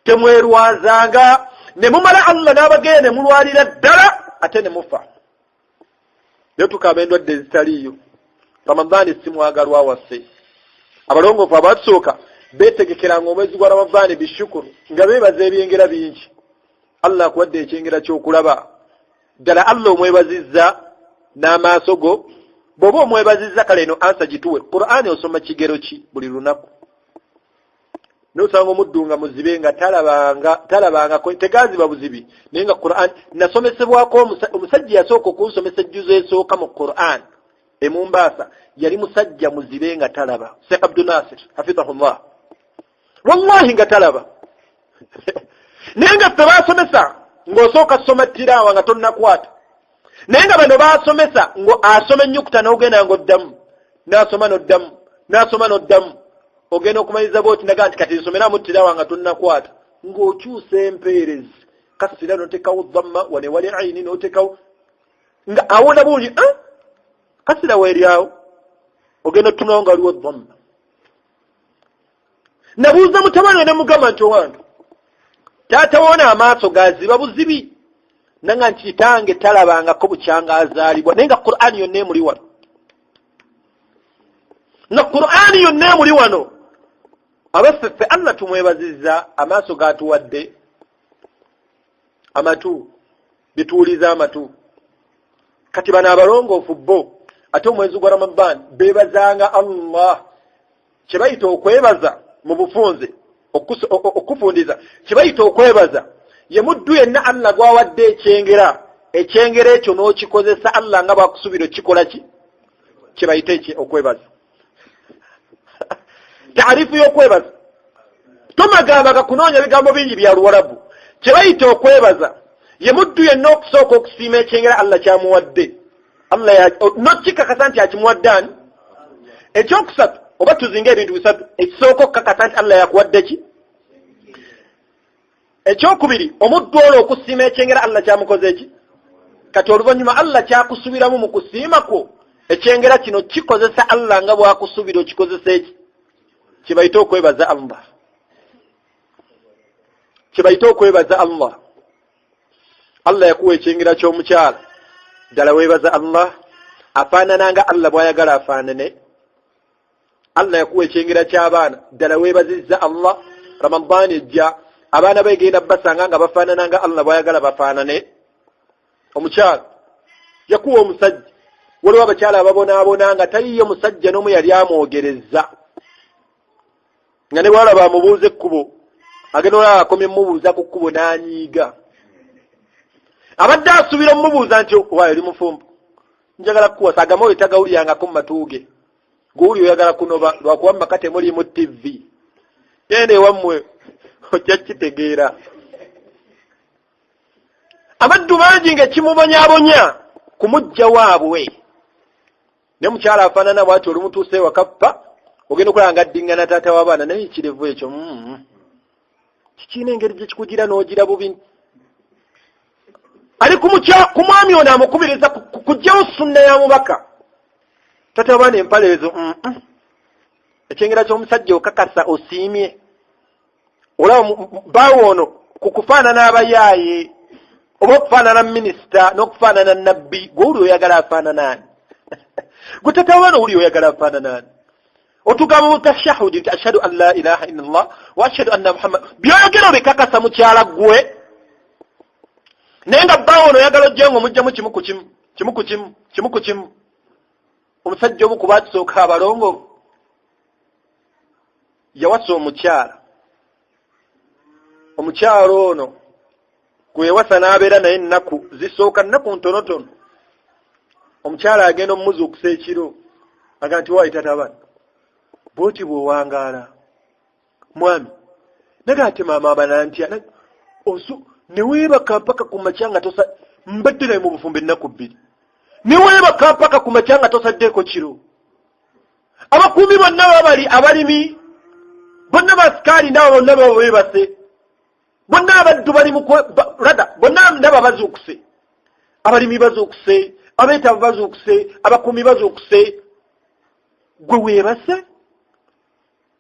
Temwerwazanga ne mumala Allah n'abagenda ne mulwalira ddala ate ne mufa. Naye tukaba endwadde ezitaliiyo. Ramadaani si mwagalwa waffe. Abalongoofu abatusooka beetegekeranga omwezi gwa Ramadaani bishukuru, nga beebaza ebyengera bingi. Allah akuwadde ekyengera ky'okulaba. Ddala Allah omwebazizza n'amaaso go? Bw'oba omwebazizza, kale eno ansa gituwe. Qur'ani osoma kigero ki buli lunaku? Nosanga omuddu nga muzibe, nga talabanga, talabanga, tegaziba buzibi, naye nga Quran nasomesebwako. Omusajja yasooka okunsomesa ejjuzo esooka mu Quran emumbaasa yali musajja muzibe nga talaba, Sheikh Abdunasir hafidhahullah. Wallahi nga talaba, naye nga ffe basomesa ng'osooka soma tiraawa nga tonnakwata, naye nga bano basomesa ngo asoma ennyukuta n'ogenda ng'oddamu, n'asoma n'oddamu, n'asoma n'oddamu, ogenda okumaliriza bwoti naga nti kati nsomeramu tiraawa nga tonnakwata, ng'okyusa empeerezi, kasira n'otekawo dhamma wane wali aini n'otekawo, nga awona bulungi, ah, kasira weeryawo, ogenda otutunawo nga waliwo dhamma. Nabuuza mutabani we ne mugamba nti, owange, taata woona amaaso gaziba buzibi? Nanga nti kitange talabangako bukyanga azaalibwa, naye nga Qur'ani yonna emuli wano, nga Qur'ani yonna emuli wano. Abaffe, ffe Allah tumwebazizza amaaso gatuwadde, amatu bituwuliza amatu? Kati bano abalongoofu bo ate omwezi gwa Ramadan beebazanga Allah. Kye bayita okwebaza mu bufunze, okufundiza kye bayita okwebaza, ye muddu yenna Allah gwawadde ekyengera, ekyengera ekyo n'okikozesa Allah nga bwakusuubira okikola ki, kye bayita okwebaza. Taarifu y'okwebaza tomagamba kunoonya bigambo bingi bya Luwarabu. Kye bayita okwebaza ye muddu yenna okusooka okusiima ekyengera Allah kyamuwadde, Allah nokikakasa nti akimuwadde ani. Ekyokusatu, oba tuzinga ebintu bisatu: ekisooka, okukakasa nti Allah yakuwadde ki; ekyokubiri, omuddu olwo okusiima ekyengera Allah kyamukoze eki. Kati oluvannyuma Allah kyakusubiramu mu kusiima kwo ekyengera kino kikozesa Allah nga bwakusubira okikozesa eki, kyebayita okwebaza Allah, kyebayita okwebaza Allah. Allah yakuwa ekyengera ky'omukyala, ddala weebaza Allah? Afaanana nga Allah bw'ayagala afaanane? Allah yakuwa ekyengera ky'abaana, ddala weebazizza Allah? Ramadaani ejja, abaana begenda basanga nga bafaanana nga Allah bw'ayagala bafaanane? Omukyala yakuwa omusajja, waliwo abakyala ababonaabona nga taliyo musajja n'omu yali amwogereza, nga ne bwalaba amubuuza ekkubo, agenda olaba akomye mumubuuza ku kkubo n'anyiiga. Abadde asuubira omumubuuza nti, "Waayo, oli mufumbo? Njagala kukuwasa." Agamba oyo tagawulirangako mu matu ge. Guwuli oyagala kunoba lwakuba mu maka temulimu TV, genda ewammwe ojja kitegeera. Abaddu bangi nga ekimubonyabonya kumujja waabwe, naye mukyala afaanana bwati, olumutuuse ewaka ppa ogenda okulaba nga addiŋŋana taata w'abaana, naye ekirevu ekyo kikiina engeri gyekikugira n'ogira bubi. Ali ku mwami ono amukubiriza kugjawo sunna ya mubaka. Taata w'abaana, empale ezo, Ekyengera ky'omusajja okakasa osiimye, olaba baawo ono ku kufaanana abayaaye oba okufaanana minisita n'okufaanana nabbi. Gwe owuli oyagala afaananaani? Gwe tata w'abaana owuli oyagala afaananaani? Otugamba mu tashahudi nti ashhadu an la ilaha illa Allah wa ashhadu anna Muhammad. Byoyogera obikakasa, mukyala gwe? Naye nga bbaawo ono oyagala ojje nga omugjamu kimu ku kimu, kimu ku kimu, kimu ku kimu. Omusajja omu kuba akisooka abalongo yawasa omukyala. Omukyala ono gwe yawasa n'abeera naye ennaku zisooka, nnaku ntonotono, omukyala agenda omumuzuukusa ekiro, aga nti, "Waayi tata, bano bwoti bw'owangaala mwami?" Naga ate, "Maama, abana ntya osu neweebaka mpaka ku makya nga tosa mbadde naye mu bufumbo ennaku 2, neweebaka mpaka ku makya nga tosaddeeko kiro? Abakuumi bonna babali, abalimi bonna, basikaali ndaba bonna baba beebase, bonna abaddu bali rada bonna ndaba bazuukuse, abalimi bazuukuse, abeetavu bazuukuse, abakuumi bazuukuse, gwe weebase.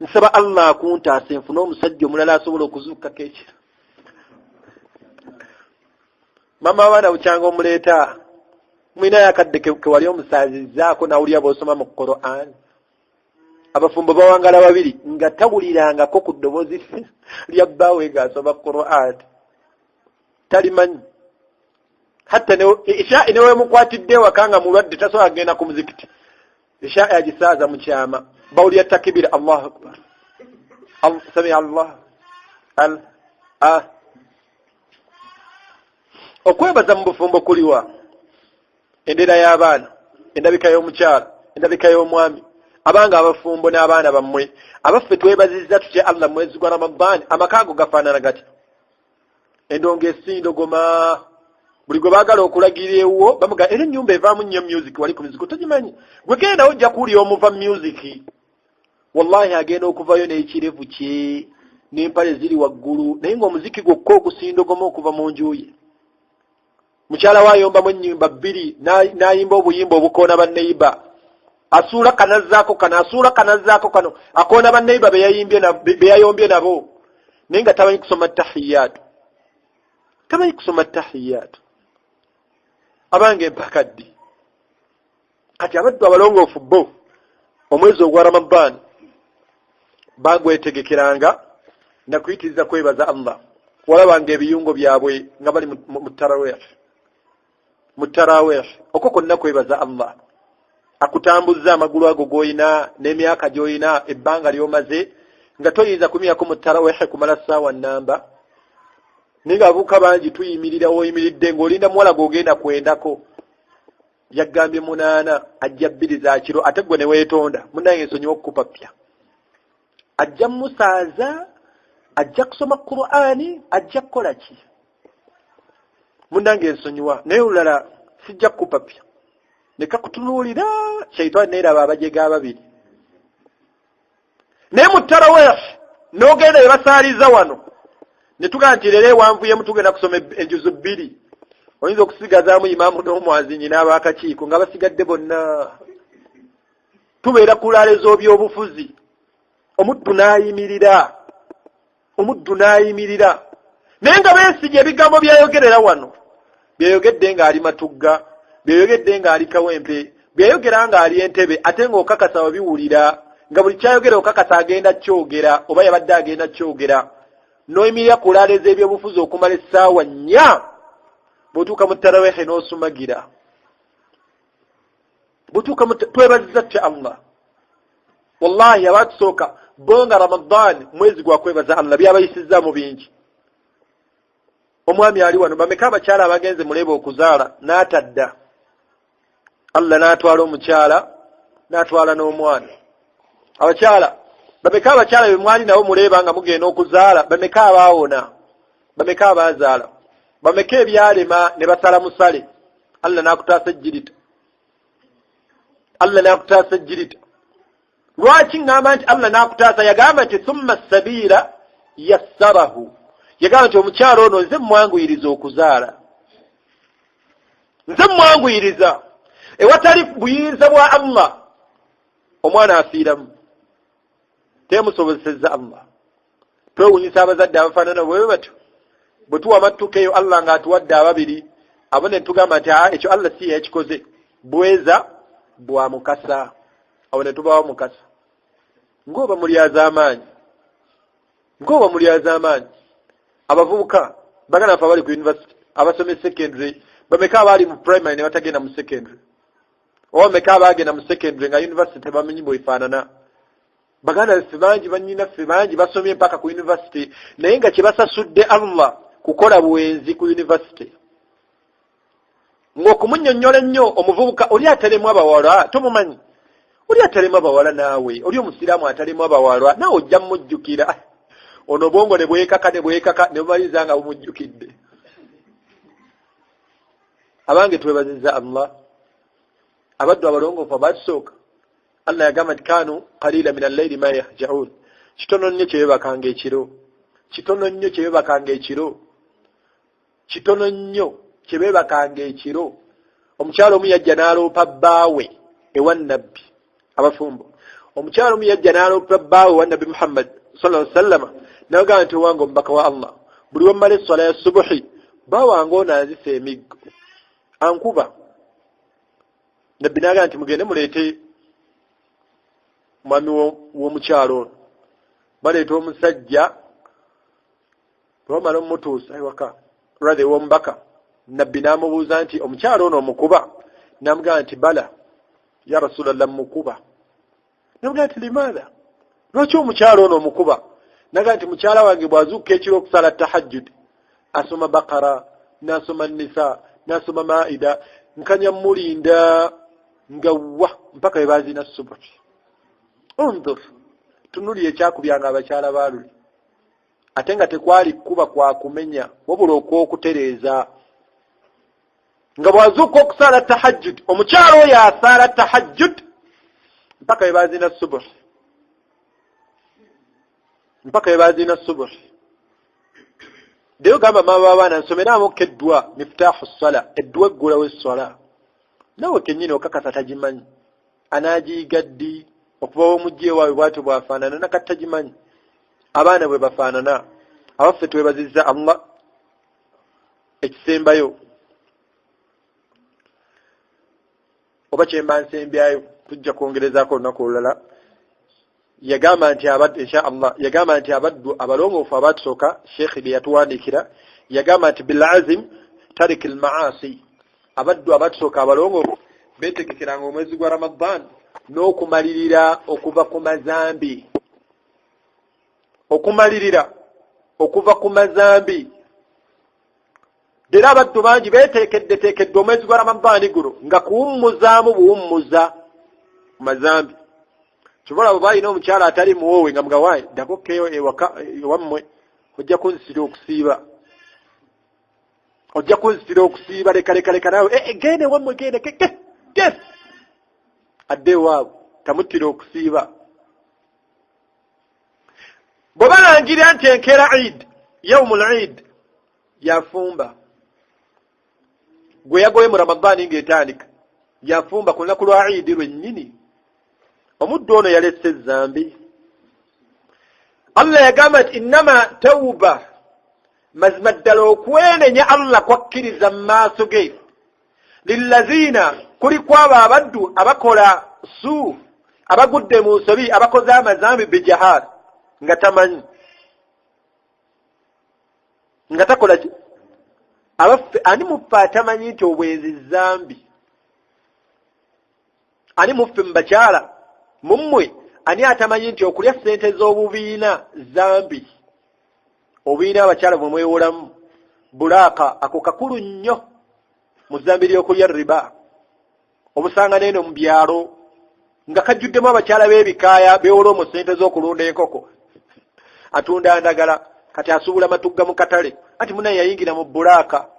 Nsaba Allah akuntaasa enfune omusajja omulala asobola okuzuukako ekiro." Mama abaana bukyanga omuleeta mulinayo akadde kewali omusaazizzaako nawulira bw'osoma mu Quran. Abafumbo bawangala babiri nga tawulirangako ku ddoboozi lya bbaawe ng'asoma Quran, talimanyi. Hatta isha newemukwatidde ewaka nga mulwadde, tasobola kugenda ku muzikiti, isha agisaaza mu kyama. Bawulira takibira, Allahu akbar, samia Allah al a. Okwebaza mu bufumbo kuliwa? Endera y'abaana, endabika y'omukyala, endabika y'omwami. Abanga abafumbo n'abaana bammwe, abaffe, twebazizza tutya Allah mwezi gwa Ramadaani? Amaka ago gafaanana gatya? Endongo esindogoma, buli gwe baagala okulagira ewuwo bamuga, era ennyumba evaamu nnyo music wali ku mizigo togimanyi. Gwe gendawo ojja kuwulira omuva music. Wallahi agenda okuvayo n'ekirevu kye n'empale ziri waggulu, naye ng'omuziki gwokka ogusindogoma okuva mu nju ye. Mukyala we ayombamu ennyumba bbiri, n'ayimba obuyimba obukoona banneyiba, asuula kanazzaako kano, asuula kanazzaako kano, akoona banneyiba beyayombye nabo, naye nga tamanyi kusoma tahiyaatu, tamanyi kusoma tahiyaatu. Abange, empaka ddi? Kati abaddu abalongoofu bo omwezi ogwa Ramadaani bagwetegekeranga nakuyitiriza kwebaza Allah. Walabanga ebiyungo byabwe nga bali mu tarawih. Mu tarawih okwo kwonna kwebaza Allah akutambuzza amagulu ago g'olina n'emyaka gy'olina, ebbanga ly'omaze nga toyinza kumyako mu tarawihi kumala ssaawa nnamba. Naye nga abavubuka bangi tuyimirira woyimiridde ng'olinda muwala gw'ogenda kwendako, yagambye 8 ajja 2 za kiro, ate gwe ne weetonda, munnange nsonyiwa okukupapya. Ajja musaaza, ajja kusoma Qur'ani, ajja kukola ki? Munnange nsonyiwa, naye olulala sijja kukupapya. Ne kakutunuulira shaitaani neeraba abajega ababiri. Naye mu tarawih n'ogenda we basaaliza wano ne tugamba nti leero ewanvuyemu tugenda kusoma enjuzu 2, oyinza okusigazaamu imaamu n'omwazinyi n'abakakiiko nga basigadde bonna. Tubeera ku laale z'obyobufuzi, omuddu n'ayimirira, omuddu n'ayimirira, naye nga beesiga ebigambo byayogerera wano, byeyogedde ng'ali Matugga, byeyogedde ng'ali Kawempe, byeyogera ng'ali Entebe, ate ng'okakasa wabiwulira nga buli kyayogera okakasa agenda kyogera oba yabadde agenda kyogera. N'oyimirira ku laale z'ebyobufuzi okumala essaawa 4, bw'otuuka mu tarawehe n'osumagira. Bw'otuuka mu twebaziza tutya Allah. Wallahi abatusooka bo nga Ramadan mwezi gwa kwebaza Allah, byabayisizaamu bingi. Omwami ali wano, bameka abakyala abagenze muleeba okuzaala n'atadda, Allah n'atwala omukyala n'atwala n'omwana. Abakyala bameka, abakyala be mwali nabo muleeba nga mugenda okuzaala, bameka abaawona, bameka abaazaala, bameka ebyalema ne basala musale, Allah n'akutaasa ejjirita, Allah n'akutaasa ejjirita. Lwaki ŋŋamba nti Allah n'akutaasa? Yagamba nti thumma sabiila yassarahu, yagamba nti omukyalo ono nze mmwanguyiriza okuzaala, nze mmwanguyiriza. Ewatali buyinza bwa Allah omwana afiiramu, temusobozesezza Allah. Twewunyisa abazadde abafaanana bwe batyo, bwe tuwa amattuka eyo Allah ng'atuwadde ababiri abo ne tugamba nti ekyo Allah si yakikoze, bweza bwa mukasa. Awo ne tubawa mukasa ng'oba mulyazaamaanyi, ng'oba mulyazaamaanyi. Abavubuka baganda baffe abali ku university, abasoma secondary, bameka abaali mu primary ne batagenda mu secondary, oba bameka abaagenda mu secondary nga university tebamanyi bwefaanana? Baganda baffe bangi, bannyinaffe bangi basomye mpaka ku university, naye nga kye basasudde Allah kukola bwenzi ku university. Ng'okumunnyonnyola ennyo omuvubuka oli atalemu abawala, tomumanyi, oli atalemu abawala, naawe oli omusiraamu atalemu abawala, naawe ojja mumujjukira. Ono obwongo ne bwekaka ne bwekaka ne bumaliriza nga bumujjukidde. Abange twebaziza Allah, abaddu abalongoofu abatusooka Allah yagamba nti kanu qalila min allayli ma yahjaun, kitono nnyo kyebebakanga ekiro, kitono nnyo kyebebakanga ekiro, kitono nnyo kyebebakanga ekiro. Omukyalo omu yajja n'aloopa bbaawe ewa Nabbi, abafumbo, omukyalo omu yajja n'aloopa bbaawe ewa Nabbi Muhammad sallallahu alaihi wasallama, n'agamba nti owange omubaka wa Allah, buli wemmala esswala ya subuhi bba wange ono anzisa emiggo, ankuba. Nabbi n'agamba nti mugende muleete mwami w'omukyalo ono. Baleeta omusajja, bwebamala omutuusa ewaka rather ew'omubaka, Nabbi n'amubuuza nti omukyalo ono omukuba? N'amugamba nti bala ya Rasulallah, mukuba. Namugamba nti limaatha, lwaki omukyalo ono omukuba? Nagamba nti mukyala wange bw'azuukuka ekiro okusala tahajjud asoma Bakara, n'asoma Nisa, n'asoma Maida, nkanya mulinda nga wa mpaka we baazina subuhi. Undur, tunuli ekyakubyanga abakyala baaluli, ate nga tekwali kuba kwa kumenya wabula okw'okutereeza. Nga bw'azuuka okusaala tahajjud, omukyalo oyo asaala tahajjud mpaka we baazina subuhi, mpaka we baazina subuhi. Ddeyo gamba maama w'abaana nsomeraamukko eddwa miftaahu ssala, eddwa eggulawo esswala. Naawe kennyini okakasa tagimanyi, anaagiyiga ddi? Okuva w'omujja ewaabwe bw'atyo bw'afaanana, nakati tagimanyi. Abaana bwe bafaanana. Abaffe twebazizza Allah. Ekisembayo oba kyemba nsembyayo, tujja kwongerezaako olunaku olulala. Yagamba nti abaddu, insha Allah, yagamba nti abaddu abalongoofu abatusooka, sheekhi bye yatuwandiikira, yagamba nti bilazim tariki lmaasi. Abaddu abatusooka abalongoofu beetegekeranga omwezi gwa Ramadan n'okumalirira okuva ku mazambi, okumalirira okuva ku mazambi. Era abaddu bangi beeteekeddeteekedde omwezi gwa Ramadaani guno nga kuwummuzaamu buwummuza ku mazambi. Kyova olaba balina omukyala atali muwoowe nga mugawaayi ddako keeyo ewaka ewammwe, ojja kunzitira okusiiba, ojja kunzitira okusiiba, leka leka leka naawe, eh, eh, genda ewammwe, genda ke ke ke adde ewaabwe, tamuttira okusiiba. Bwe balangira nti enkeera Eid, yaumul Eid, yafumba gwe yagoye mu Ramadaani ng'etandika, yafumba ku lunaku lwa Eid lwennyini. Omuddu ono yalese ezambi. Allah yagamba nti innama tauba, mazima ddala okwenenya Allah kwakkiriza mu maaso ge, lillaziina, kuli kwabo abaddu abakola su, abagudde mu nsobi, abakoze amazambi, bijahar, nga tamanyi, nga takola ki. Abaffe, ani muffe atamanyi nti obwenzi zambi? Ani muffe mu bakyala mummwe ani atamanyi nti okulya ssente z'obubiina zambi? Obubiina abakyala bwe mwewolamu bulaaka, ako kakulu nnyo mu zambi ly'okulya riba. Obusanga neeno mu byalo nga kajjuddemu abakyala b'ebikaaya beewola omwo ssente z'okulunda enkoko, atunda ndagala, kati asuubula matugga mu katale, anti munaye yayingira mu bulaaka.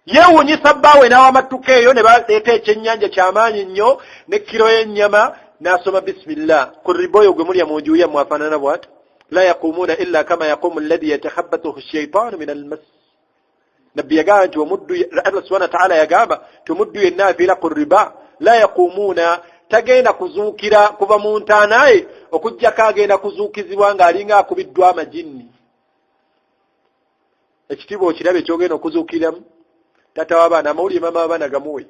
Yeewuunyisa bbaawe n'awa amattuka eyo ne baleeta ekyennyanja kyamaanyi nnyo ne kiro y'ennyama, n'asoma bisimillah ku riba oyo gwe mulya mu nju yammwe afaanana bw'ati. La yaquumuuna illa kama yaquumu alladhi yatakhabbathuhu shaitaanu min almas. Nabbi yagamba nti omuddu, Allah subhana wataala yagamba nti omuddu yenna aviira ku riba, la yaquumuuna, tagenda kuzuukira kuva mu ntaanaye okugyako agenda kuzuukizibwa ng'alinga akubiddwa amajinni. Ekitiibwa okiraba ekyogenda okuzuukiriramu taata w'abaana, amawulire maama w'abaana gamuwe.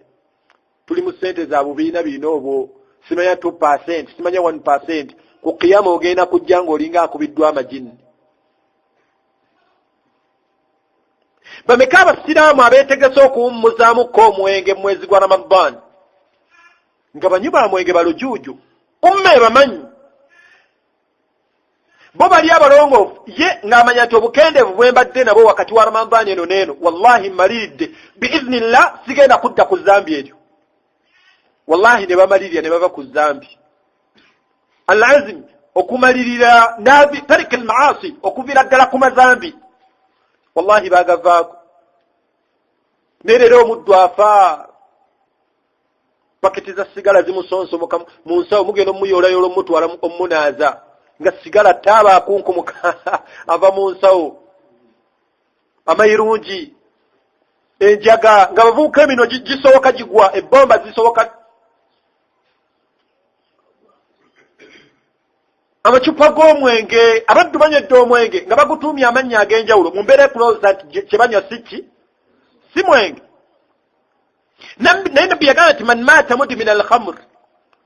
Tuli mu ssente za bubiina biina obwo, simanya 2%, simanya 1%. Ku kiyama ogenda kujja ng'olinga akubiddwa amajinni. Bameka abasiraamu abeetegese okuwummuzaamuko omwenge mu mwezi gwa Ramadan nga banywi ba mwenge balujuuju, umma ebamanyi bo bali abalongoofu, ye ng'amanya nti obukendeevu bwe mbadde nabwo wakati wa Ramadhaani eno n'eno, wallahi mmaliridde biiznillah sigenda kudda ku zambi eryo. Wallahi ne bamalirira ne bava ku zambi. Alazim okumalirira nabi tarika almaasi, okuvira ddala ku mazambi, wallahi bagavaako. Naye leero omuddu afa paketi za sigala zimusonsomoka mu nsawo, mugenda omuyoolayoola omutwala omunaaza nga sigala taaba akunkumuka ava mu nsawo, amayirungi, enjaga, nga bavubuka emino gisoboka gigwa, ebbomba zisoboka, amacupa g'omwenge. Abaddu banywedde omwenge nga bagutuumye amannya ag'enjawulo mu mbeera ekulowooza nti kyebanywa si ki, si mwenge. Naye nabbi yagamba nti man maata mudmina alkhamr,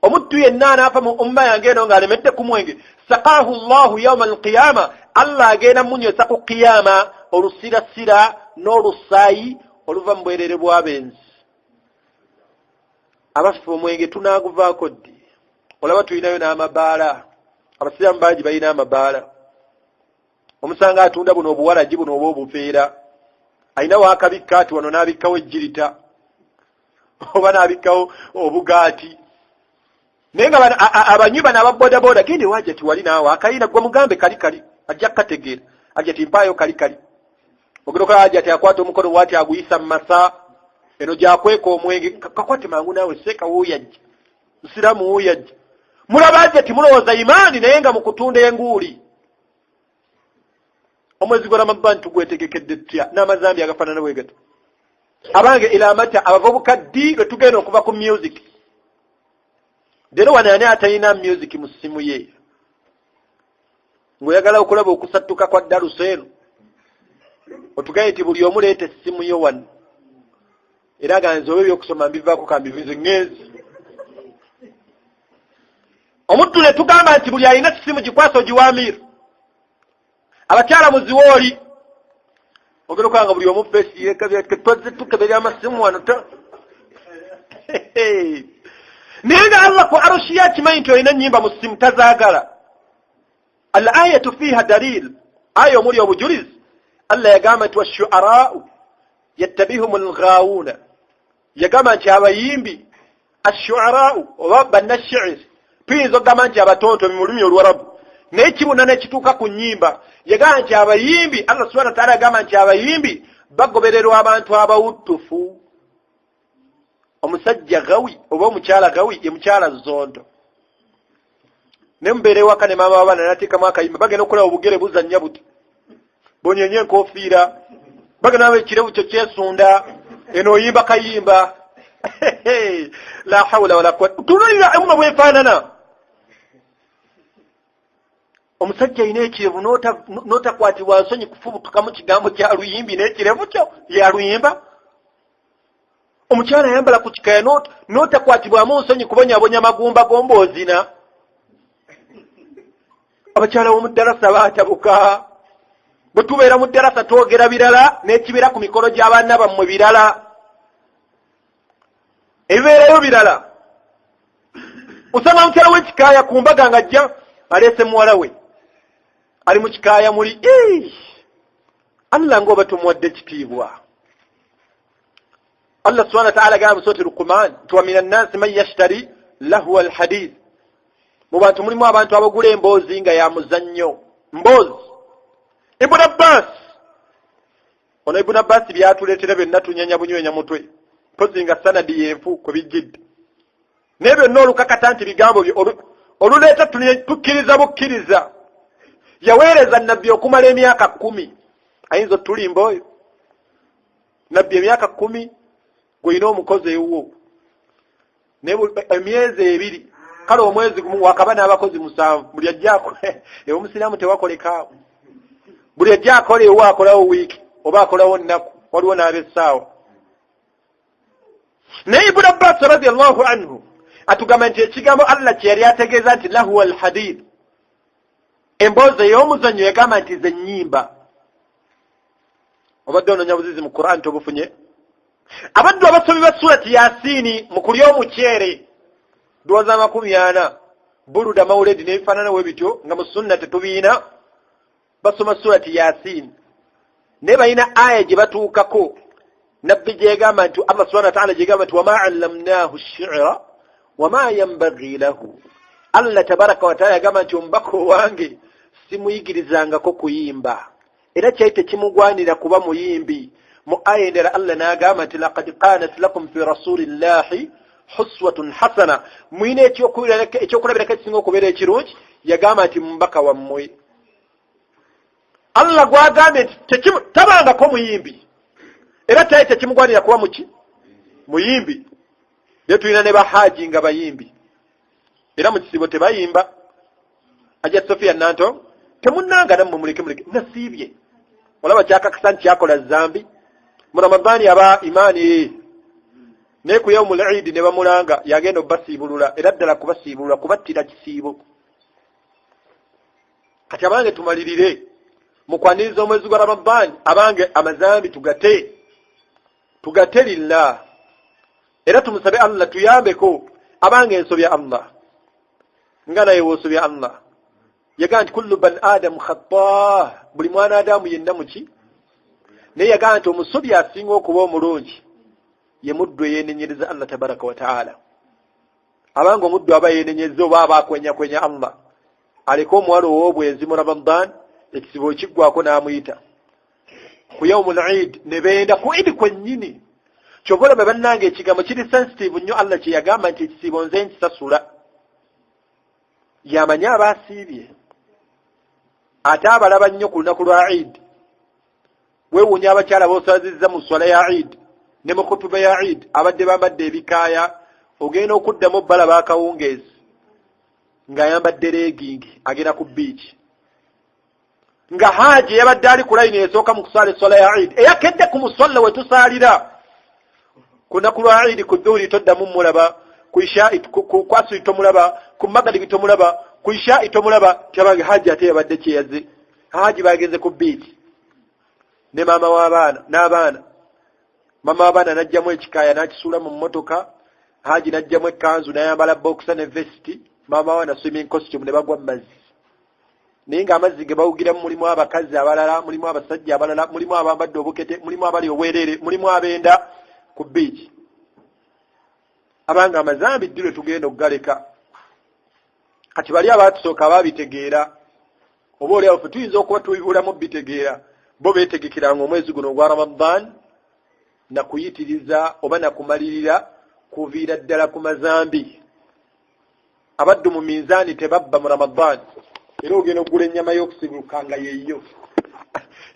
omuddu yenna anaafa mu umma yange eno ng'alemedde ku mwenge, sakahu llahu yauma alqiyama, Allah agenda munywesa ku qiyama olusirasira n'olusaayi oluva mu bwerere bw'abenzi. Abaffe, omwenge tunaaguvaako ddi? Olaba tulinayo n'amabaala, abasiraamu bangi balina amabaala. Omusanga atunda buno obuwalagi buno oba obuveera, alina waakabikka ati wano n'abikkawo ejjirita oba n'abikkawo obugaati, naye nga abanywi bano aba bodaboda, gende waja tiwali naawe akayina gwe mugambe kali kali, ajja kukategeera. Ajja timpaayo kali kali, ogenda aja ti akwata omukono bwati aguyisa mu masa eno gyakweka omwenge, kakwate mangu naawe seeka wuuyajja musiraamu wuuyajja. Mulaba aja timulowooza imaani, naye nga mu kutunda enguuli. Omwezi gwa Ramadhan tugwetegekedde tutya n'amazambi agafaanana bwe gato? Abange, ila mata, abavubuka, ddi lwe tugenda okuva ku music? Leero wano ani atalina music mu ssimu ye? Ng'oyagala okulaba okusattuka kwa darusa eno, otugaye nti buli omu leeta essimu yo wano, era nga nze oba ebyokusoma mbivaako kambivize ŋŋenzi. Omuddu ne tugamba nti buli alina simu gikwasa ogiwa amiiru, abakyala muziwooli. Ogenda okulaba nga buli omu feesi yeekabya, twazze tukebera amasimu wano ta. Naye nga Allah ku arushi yakimanyi nti olina ennyimba mu ssimu, tazaagala. Al ayatu fiiha dalil, aya omuli obujulizi. Allah yagamba nti washuaraau yattabihum lghawuuna, yagamba nti abayimbi, ashuaraau oba bannashiir, tuyinza okugamba nti abatontomi mu lulimi Oluwarabu, naye kibuna nekituuka ku nnyimba. Yagamba nti abayimbi, Allah subhana wataala yagamba nti abayimbi bagobererwa abantu abawuttufu. Omusajja gawi oba omukyala gawi ye mukyala zonto, ne mubeera ewaka ne maama wabaana nateekamu akayimba, bagenda okulaba obugere buzannya buti, bonyenye enkofiira, bagenda naba ekirevu kyo kyesunda, eno oyimba kayimba, la hawula wala quwata. Tunulira emuma bwefaanana. Omusajja alina ekirevu, n'otakwatibwa nsonyi kufubutukamu kigambo kya luyimbi n'ekirevu kyo yaluyimba. Omukyala ayambala ku kikaya, n'otakwatibwamu nsonyi kubonyabonya magumba gomboozina. Abakyala b'omu ddalasa baatabuka. Bwe tubeera mu ddalasa twogera birala, n'ekibeera ku mikolo gy'abaana bammwe birala, ebibeerayo birala. Osanga mukyala w'ekikaaya ku mbaga nga ajja aleese muwala we ali mu kikaaya muli. Allah ng'oba tomuwadde ekitiibwa. Allah subhana wataala agamba mu surati Luqman nti wa min annasi man yashtari lahwa alhadith, mu bantu mulimu abantu abagula emboozi nga ya muzannyo, mboozi. Ibn Abbas ono, Ibn Abbas byatuleetera byonna tunyenya bunywenya mutwe, mpozi nga sanadi yenfu kwe bijjidde, naye byonna olukakata nti bigambo bye oluleeta tukkiriza bukkiriza. Yaweereza nabbi okumala emyaka 10, ayinza otulimba oyo nabbi? Emyaka 10 gwolina omukozi ewuwo, naye emyezi 2, kale omwezi gumu, wakaba n'abakozi 7, buli ajja ewomusiraamu tewakolekaawo, buli ajja akola ewo akolawo wiiki oba akolawo nnaku, waliwo n'abessaawa. Naye Ibuni Abbas radiallahu anhu atugamba nti ekigambo Allah kye yali ategeeza nti lahuwa alhadith, emboozi ey'omuzannyo, yagamba nti ze nnyimba. Obadde ononya buzizi mu Quran tobufunye. Abaddu abasomi ba surati Yasiini mu kulya omuceere, duwa za 40, buluda, mawuledi n'ebifaanana we bityo, nga mu sunna tetubiina, basoma surati Yasiini, naye balina aya gye batuukako nabbi gyegamba nti Allah subhana wataala gyegamba nti wama allamnahu shira wama yambagi lahu. Allah tabaraka wataala yagamba nti omubaka owange simuyigirizangako kuyimba, era kyali tekimugwanira kuba muyimbi. Mu aya endala Allah n'agamba nti laqad kanat lakum fi rasulillahi huswatun hasana, mwina ekyokulabirako ekisinga okubeera ekirungi, yagamba nti mubaka wammwe. Allah gwagambye nti tabangako muyimbi, era kyali tekimugwanira kuba muki muyimbi. Naye tulina ne bahaji nga bayimbi, era mu kisibo tebayimba. Ajja Sofia Nanto temunanga nammwe, muleke muleke, nasiibye. Olaba kyakakasa nti kyakola zambi mu Ramadaani, aba imaani, naye ku yaumul idi ne bamulanga yagenda obasiibulula, era ddala kubasiibulula kubattira kisiibo. Kati abange tumalirire mu kwaniriza omwezi gwa Ramadaani. Abange amazambi tugate, tugate lillah, era tumusabe Allah tuyambeko. Abange ensobya Allah nga naye woosobya Allah, yagamba nti kullu ban adamu khata, buli mwana adamu yenna muki, naye yagamba nti omusobya asinga okuba omulungi ye muddu eyenenyereza Allah tabaraka wataala. Abanga omuddu aba yenenyeza oba aba akwenyakwenya Allah, aleke omuwala ow'obwenzi mu Ramadan, ekisibo ekiggwako n'amuyita ku yaumul Eid ne benda ku Idi kwennyini. Kyova olaba bannange ekigambo kiri sensitive nnyo. Allah kye yagamba nti ekisiibo nze nkisasula, yamanyi aba asiibye, ate abalaba nnyo ku lunaku lwa Eid. Weewuunya abakyala boosazizza mu swala ya Eid ne mu kutuba ya Eid, abadde bambadde ebikaaya, ogenda okuddamu balaba akawungeezi ng'ayambadde legging agenda ku beach, nga haji yabadde ali ku layini esooka mu kusaala eswala ya Eid, eyakedde ku muswalla we tusaalira ku lunaku lwa Eid ku dhuhuri, toddamu mulaba ku isha, ku asiri tomulaba, ku magaribi tomulaba, ku isha tomulaba. Tyabange haji ate yabadde kyeyaze, haji bagenze ku beach. Ne maama w'abaana n'abaana, maama w'abaana n'ajjamu ekikaaya n'akisuula mu mmotoka, Haji n'ajjamu ekkanzu n'ayambala boxer ne vest, maama w'abaana swimming costume, ne bagwa mu mazzi. Naye ng'amazzi ge bawugiramu mulimu abakazi abalala, mulimu abasajja abalala, mulimu abambadde obukete, mulimu abali obwereere, mulimu abenda ku beach. Abanga amazambi ddi lwe tugenda okugaleka? Kati bali abatusooka babitegeera, oba oli awo ffe tuyinza okuba tubibulamu bitegeera. Bo beetegekeranga omwezi guno ogwa Ramadan nakuyitiriza oba nakumalirira kuviira ddala ku mazambi. Abaddu mu minzaani tebabba mu Ramadan, era ogenda okugula ennyama y'okusibuka nga yeeyo,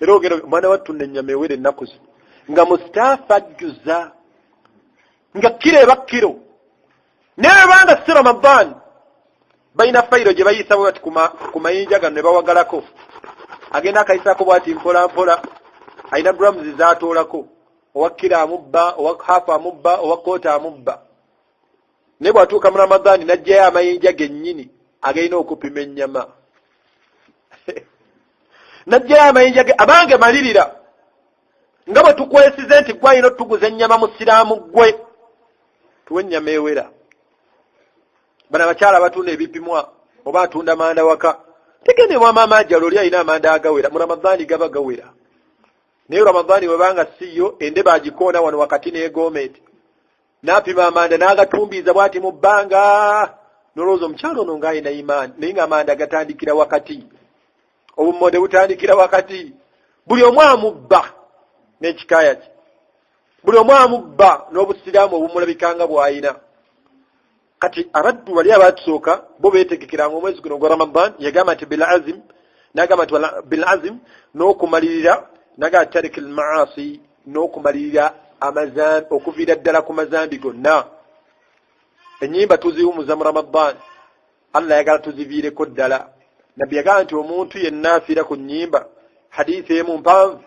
era ogenda omwana watunda ennyama ewera ennaku zino nga musitaafu ajjuza nga kiro eba kiro. Naye banga si Ramadan, balina fayiro gye bayisa bwe bati ku mayinja gano ne bawagalako, agenda akayisaako bwati mpola mpola, alina grams zatoolako, owa kiro amubba, owa half amubba, owa quarter amubba. Naye bw'atuuka mu Ramadaani n'aggyayo amayinja gennyini agalina okupima ennyama, n'aggyayo amayinja ge. Abange, malirira nga bwe tukwesize nti gwe alina otuguza ennyama musiraamu, ggwe tuwe ennyama ewera. Bano abakyala batunda ebipimwa oba atunda manda waka, tegende wa maama ajjalo oli alina amanda agawera. Mu Ramadaani gaba gawera, naye Ramadaani webanga siyo, endeba agikoona wano wakati n'egoometi n'apima amanda n'agatumbiiza bw'ati mu bbanga, nolowooza omukyalo ono ng'alina imaani, naye ng'amanda gatandikira wakati, obummonde butandikira wakati. Buli omu amubba n'ekikaaya kye, buli omu amubba n'obusiraamu obumulabikanga bw'alina. Kati abaddu bali abatusooka bo beetegekeranga omwezi guno gwa Ramadan. Yagamba nti bilazim, nagamba nti bilazim n'okumalirira, nagamba tarik almaasi, n'okumalirira okuviira ddala ku mazambi gonna. Ennyimba tuziwumuza mu Ramadan, Allah ayagala tuziviireko ddala. Nabbi yagamba nti omuntu yenna afiira ku nnyimba, hadithi emu mpanvu,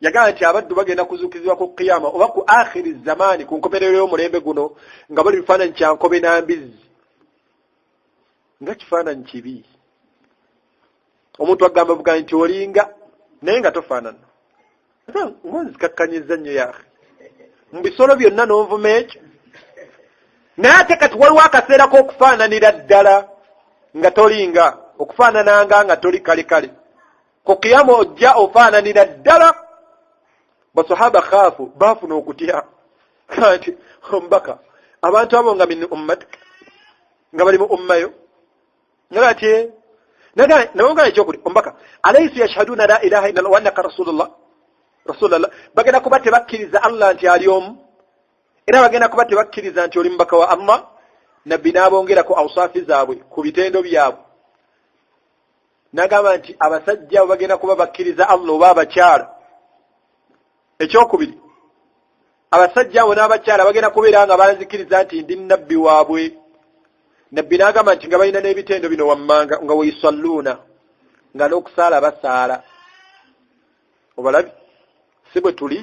yagamba nti abaddu bagenda kuzuukizibwa ku kiyama oba ku akhiri zamaani, ku nkomerero y'omulembe guno, nga bali bifaananyi kya nkobe n'ambizzi. Nga kifaananyi kibi, omuntu agamba bugambi nti olinga, naye nga tofaanana, ngonzikakkanyiza nnyo yahe mu bisolo byonna n'onvuma ekyo. Naye ate kati waliwo akaseera k'okufaananira ddala nga tolinga, okufaanananga nga toli kale kale ku kiyama ojja ofaananira ddala. Basahaba khaafu, baafuna okutya nti omubaka, abantu abo nga min ummatik, nga bali mu ummayo, nga bati nabagamba ekyokuli omubaka, alaysu yashhaduna la ilaha illallah wa annaka rasulullah, rasulullah, bagenda kuba tebakkiriza Allah nti ali omu, era bagenda kuba tebakkiriza nti oli mubaka wa Allah. Nabbi n'abongerako awsaafi zaabwe ku bitendo byabwe, n'agamba nti abasajja abo bagenda kuba bakkiriza Allah oba abakyala. Ekyokubiri, abasajja abo n'abakyala bagenda kubeera nga banzikiriza nti ndi nabbi waabwe. Nabbi n'agamba nti nga balina n'ebitendo bino wammanga, nga weisalluuna, nga n'okusaala basaala. Obalabi si bwe tuli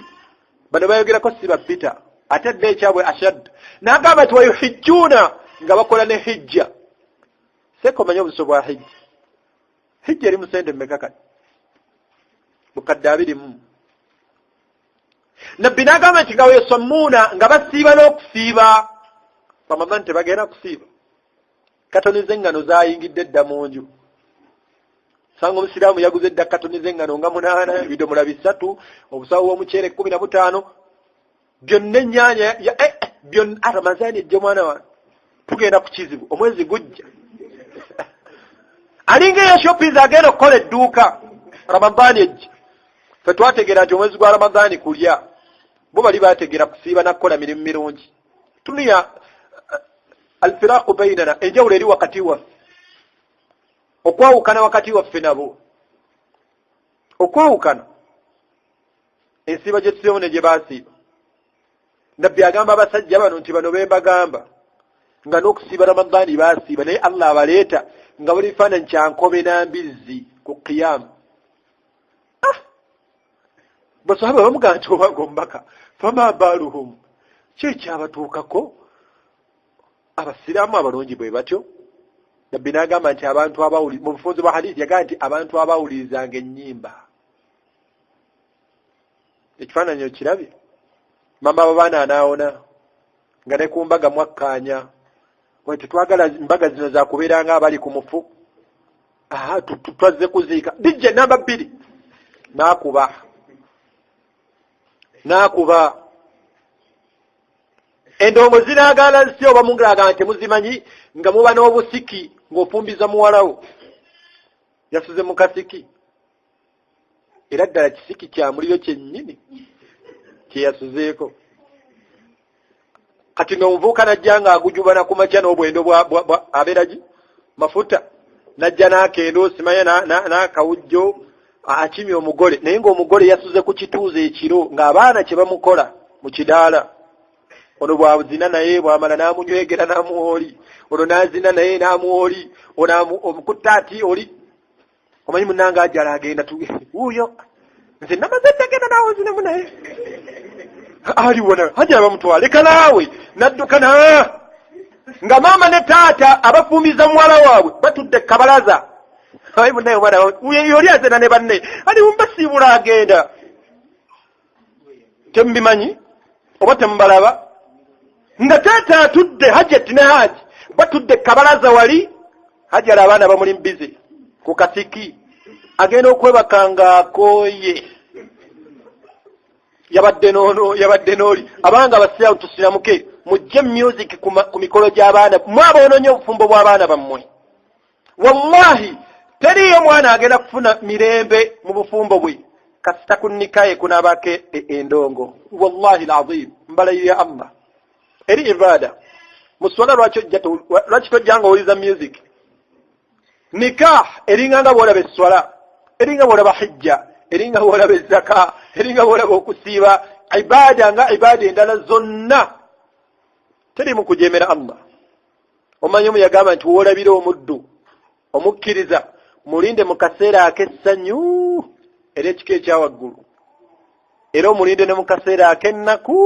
bano bayogerako si babita, ate dda ekyabwe ashadd. N'agamba nti wayuhijjuuna, nga bakola ne hijja. Seeka omanye obuziso bwa hijja. Hijja eri mu sente mmeka kati? 2,000 bukaddemu. Nabbi n'agamba nti nga weesammuuna, nga basiiba n'okusiiba. Ramadan tebagenda kusiiba, katoni z'eŋŋano zayingidde edda mu nju. Sanga omusiraamu yaguze edda katoni z'eŋŋano nga 8, ebidomola 3, obusawo bw'omuceere 15, byonna, ennyaanya, byonna. Ramazaani ejja, omwana wange, tugenda ku kizibu. Omwezi gujja alinga eyo shoppings, agenda okukola edduuka. Ramadaani ejja, fe twategeera nti omwezi gwa Ramadaani kulya, bo bali bategeera kusiiba nakukola mirimu mirungi. Tuniya alfiraqu bainana, enjawulo eri wakati waffe, okwawukana wakati waffe nabo, okwawukana ensiiba gye tusiibamu ne gye baasiiba. Nabbi agamba abasajja bano nti bano bembagamba nga n'okusiiba Ramadaani baasiiba, naye Allah abaleeta nga buli bifaananyi kya nkobe na mbizzi ku kiyamu. Ah! Basahaba bamugamba nti obanga omubaka, fama baaluhum, ki ekyabatuukako abasiraamu abalungi bwe batyo? Nabbi n'agamba nti abantu abawuli, mu bufunzi bwa hadithi yagamba nti abantu abawulirizanga ennyimba. Ekifaananyi okirabye? Mama babaana anaawona nga ne ku mbaga mwakkaanya. Tetwagala mbaga zino zakubeera nga abali ku mufu. Twazze kuziika. Dijje namba 2 n'akuba n'akuba endongo zinaagaala zitya oba mungalaga nti temuzimanyi nga muba n'obusiki ng'ofumbiza muwalawo yasuze mu kasiki era ddala kisiki kya muliro kyennyini kyeyasuzeeko. Kati ng'omuvubuka najja ng'agujubana ku makya n'obwendo abeeragi mafuta najja n'akendo simanya n'akawujjo akimya omugole, naye ng'omugole yasuze ku kituuzo ekiro ng'abaana kye bamukola mu kidaala. Ono bwazina naye bwamala n'amunywegera n'amuwooli, ono n'azina naye n'amuwooli, ono omukutta ati oli omanyi munnange ajala agenda wuuyo nze namaze ddagenda naawe nzinemu naye aliwona hajala bamutwale kalaawe nadduka na nga maama ne taata abafumbiza muwala waabwe batudde kabalaza. Ayi munnaye omwana yoli azena ne banne ali mumbasiibula agenda temubimanyi oba temubalaba nga taata atudde hajati ne haji batudde kabalaza wali hajala abaana bamuli mbize ku kasiki agenda okwebaka ng'akooye yabadde noono yabadde n'oli abanga abasiraamu tusiramuke mujje music ku mikolo gy'abaana mwaboononye obufumbo bw'abaana bammwe. Wallahi teriyo mwana agenda kufuna mirembe mu bufumbo bwe kasita ku nikaye kunaabako endongo. Wallahi alazim mbalayirira Allah eri ibada muswala lwaki tojja nga owuliza music? Nikah eringa nga bw'olaba esswala, eringa bw'olaba hijja, eringa bw'olaba ezaka, eringa bw'olaba okusiiba, ibada nga ibada endala zonna teri mu kujeemera Allah. Omanyi omu yagamba nti woolabira omuddu omukkiriza mulinde mu kaseera ak'essanyu ery'ekika ekyawaggulu, era omulinde ne mu kaseera ak'ennaku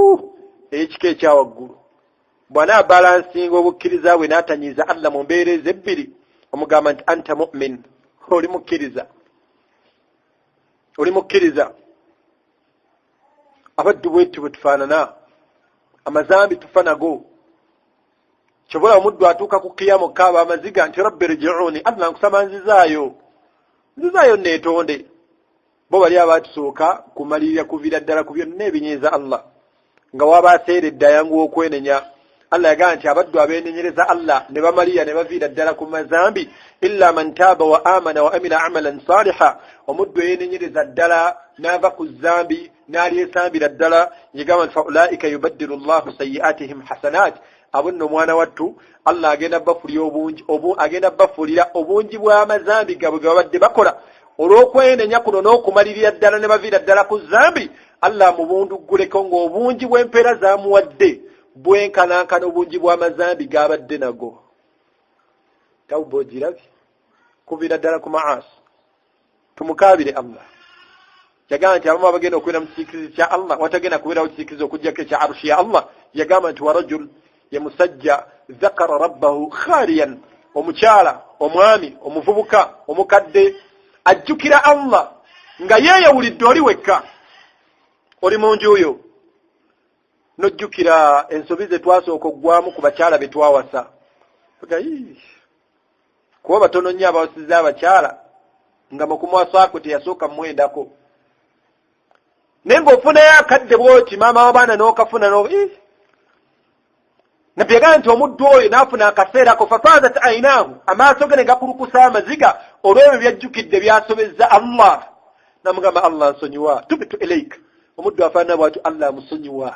ery'ekika ekyawaggulu. Bw'anaabalansinga obukkiriza bwe n'atanyiiza Allah mu mbeera ezo ebbiri, omugamba nti anta mu'min, oli mukkiriza, oli mukkiriza. Abaddu bwetu bwe tufaanana, amazambi tufa nago. Kyobola omuddu atuuka ku kiyamu kaaba amaziga nti rabbi rjiuni, Allah nkusaba nzizaayo, nzizaayo neetonde. Bo bali abatusooka kumalirira kuviira ddala ku byonna ebinyiiza Allah nga waba aseeredde ayanguwa okwenenya. Allah yagamba nti abaddu abeenenyereza Allah ne bamalirira ne baviira ddala ku mazambi, illa man taaba wa amana wa amila amalan saliha, omuddu eyeenenyereza ddala n'ava ku zambi n'alyesambira ddala, yagamba nti faulaika yubaddilu llahu sayiatihim hasanat. Abo nno omwana wattu Allah agenda bafuulira obungi agenda bafuulira obungi bw'amazambi gaabwe ge babadde bakola olw'okwenenya kuno n'okumalirira ddala ne baviira ddala ku zambi. Allah amubundugguleko ng'obungi bw'empeera z'amuwadde bwenkanankana obungi bw'amazambi g'abadde nago. Tawuba ogirabye kuviira ddala ku maasi. Tumukaabire Allah. Yagamba nti abamu abagenda okubeera mu kisiikirizi kya Allah watagenda kubeerawo kisiikirizi okuggyako ekya arushi ya Allah. Yagamba nti wa rajul ye musajja dhakara rabbahu khaliyan, omukyala, omwami, omuvubuka, omukadde ajjukira Allah nga yeeyawulidde. Oli wekka, oli mu nju yo n'ojjukira ensobi ze twasooka oggwamu ku bakyala be twawasa, kuba batono nnyo abawasizza abakyala nga mukumwasakwe teyasooka mwendako, naye ng'ofunayo akadde bwoti maama w'abaana n'okafuna no nabbi yagamba nti omuddu oyo n'afuna akaseerako fafazat ainaahu, amaaso ge ne gakulukusa amaziga olw'ebyo byajjukidde byasobezza Allah, namugamba Allah nsonyiwa, tubtu ilaik. Omuddu afaanana bwatyo Allah amusonyiwa.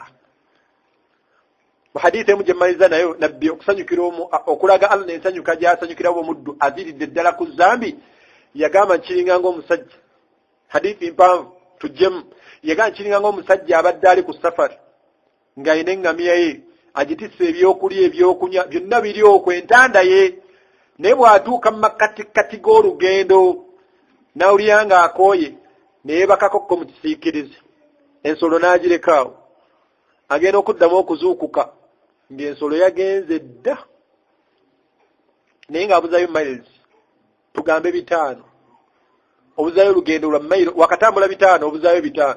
Mu hadithi emu gye mmaliza nayo, nabbi okusanyukira okulaga Allah ensanyuka gy'asanyukirawo omuddu aviiridde ddala ku zambi, yagamba nkiringa ng'omusajja, hadithi mpanvu tujjemu, yagamba nkiringa ng'omusajja abadde ali ku safari ng'alina eŋŋamiya ye agitisse ebyokulya ebyokunywa byonna biri okwo entanda ye, naye bw'atuuka mu makkatikkati g'olugendo n'awulira ng'akooye ne yeebakakokko mu kisiikirize, ensolo n'agirekaawo. Agenda okuddamu okuzuukuka ng'ensolo yagenze dda, naye ng'abuzayo miles tugambe 5, obuzayo olugendo lwa mayiro wakatambula 5, obuzayo 5.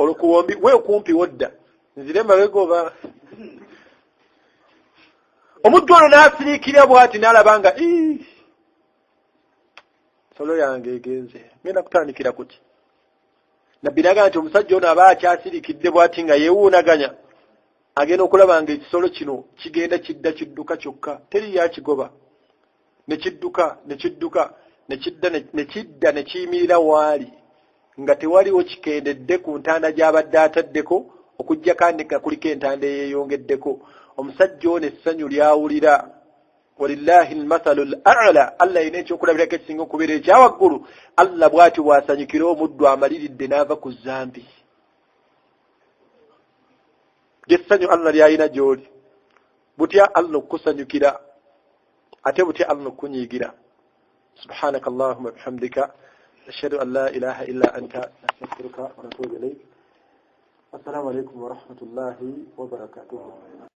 Olwo kuwombi we okumpi wodda nzire mabega oba omuddu ono n'asiriikirira bw'ati n'alaba nga solo yange egenze, ngenda kutandikira kuki? Nabbi naga nti omusajja ono aba akyasirikidde bw'ati nga yeewuunaganya, agenda okulaba nga ekisolo kino kigenda kidda kidduka kyokka, teri yakigoba, ne kidduka ne kidduka ne kidda ne kidda ne kiyimirira waali nga tewaliwo kikendedde ku ntanda gy'abadde ataddeko okuggyako nga kuliko entanda eyeeyongeddeko. Omusajja ono essanyu lyawulira, walillahi lmathalu l ala, Allah yina ekyokulabirako ekisinga okubeera ekyawaggulu. Allah bw'atyo bw'asanyukira omuddu amaliridde n'ava ku zambi. Lyessanyu Allah lyalina gy'oli, butya Allah okukusanyukira, ate butya Allah okukunyiigira. Subhanaka allahuma bihamdika, ashhadu an la ilaha illa anta, nastaghfiruka wa natubu ilaik. Assalamu alaikum warahmatullahi wabarakatuhu.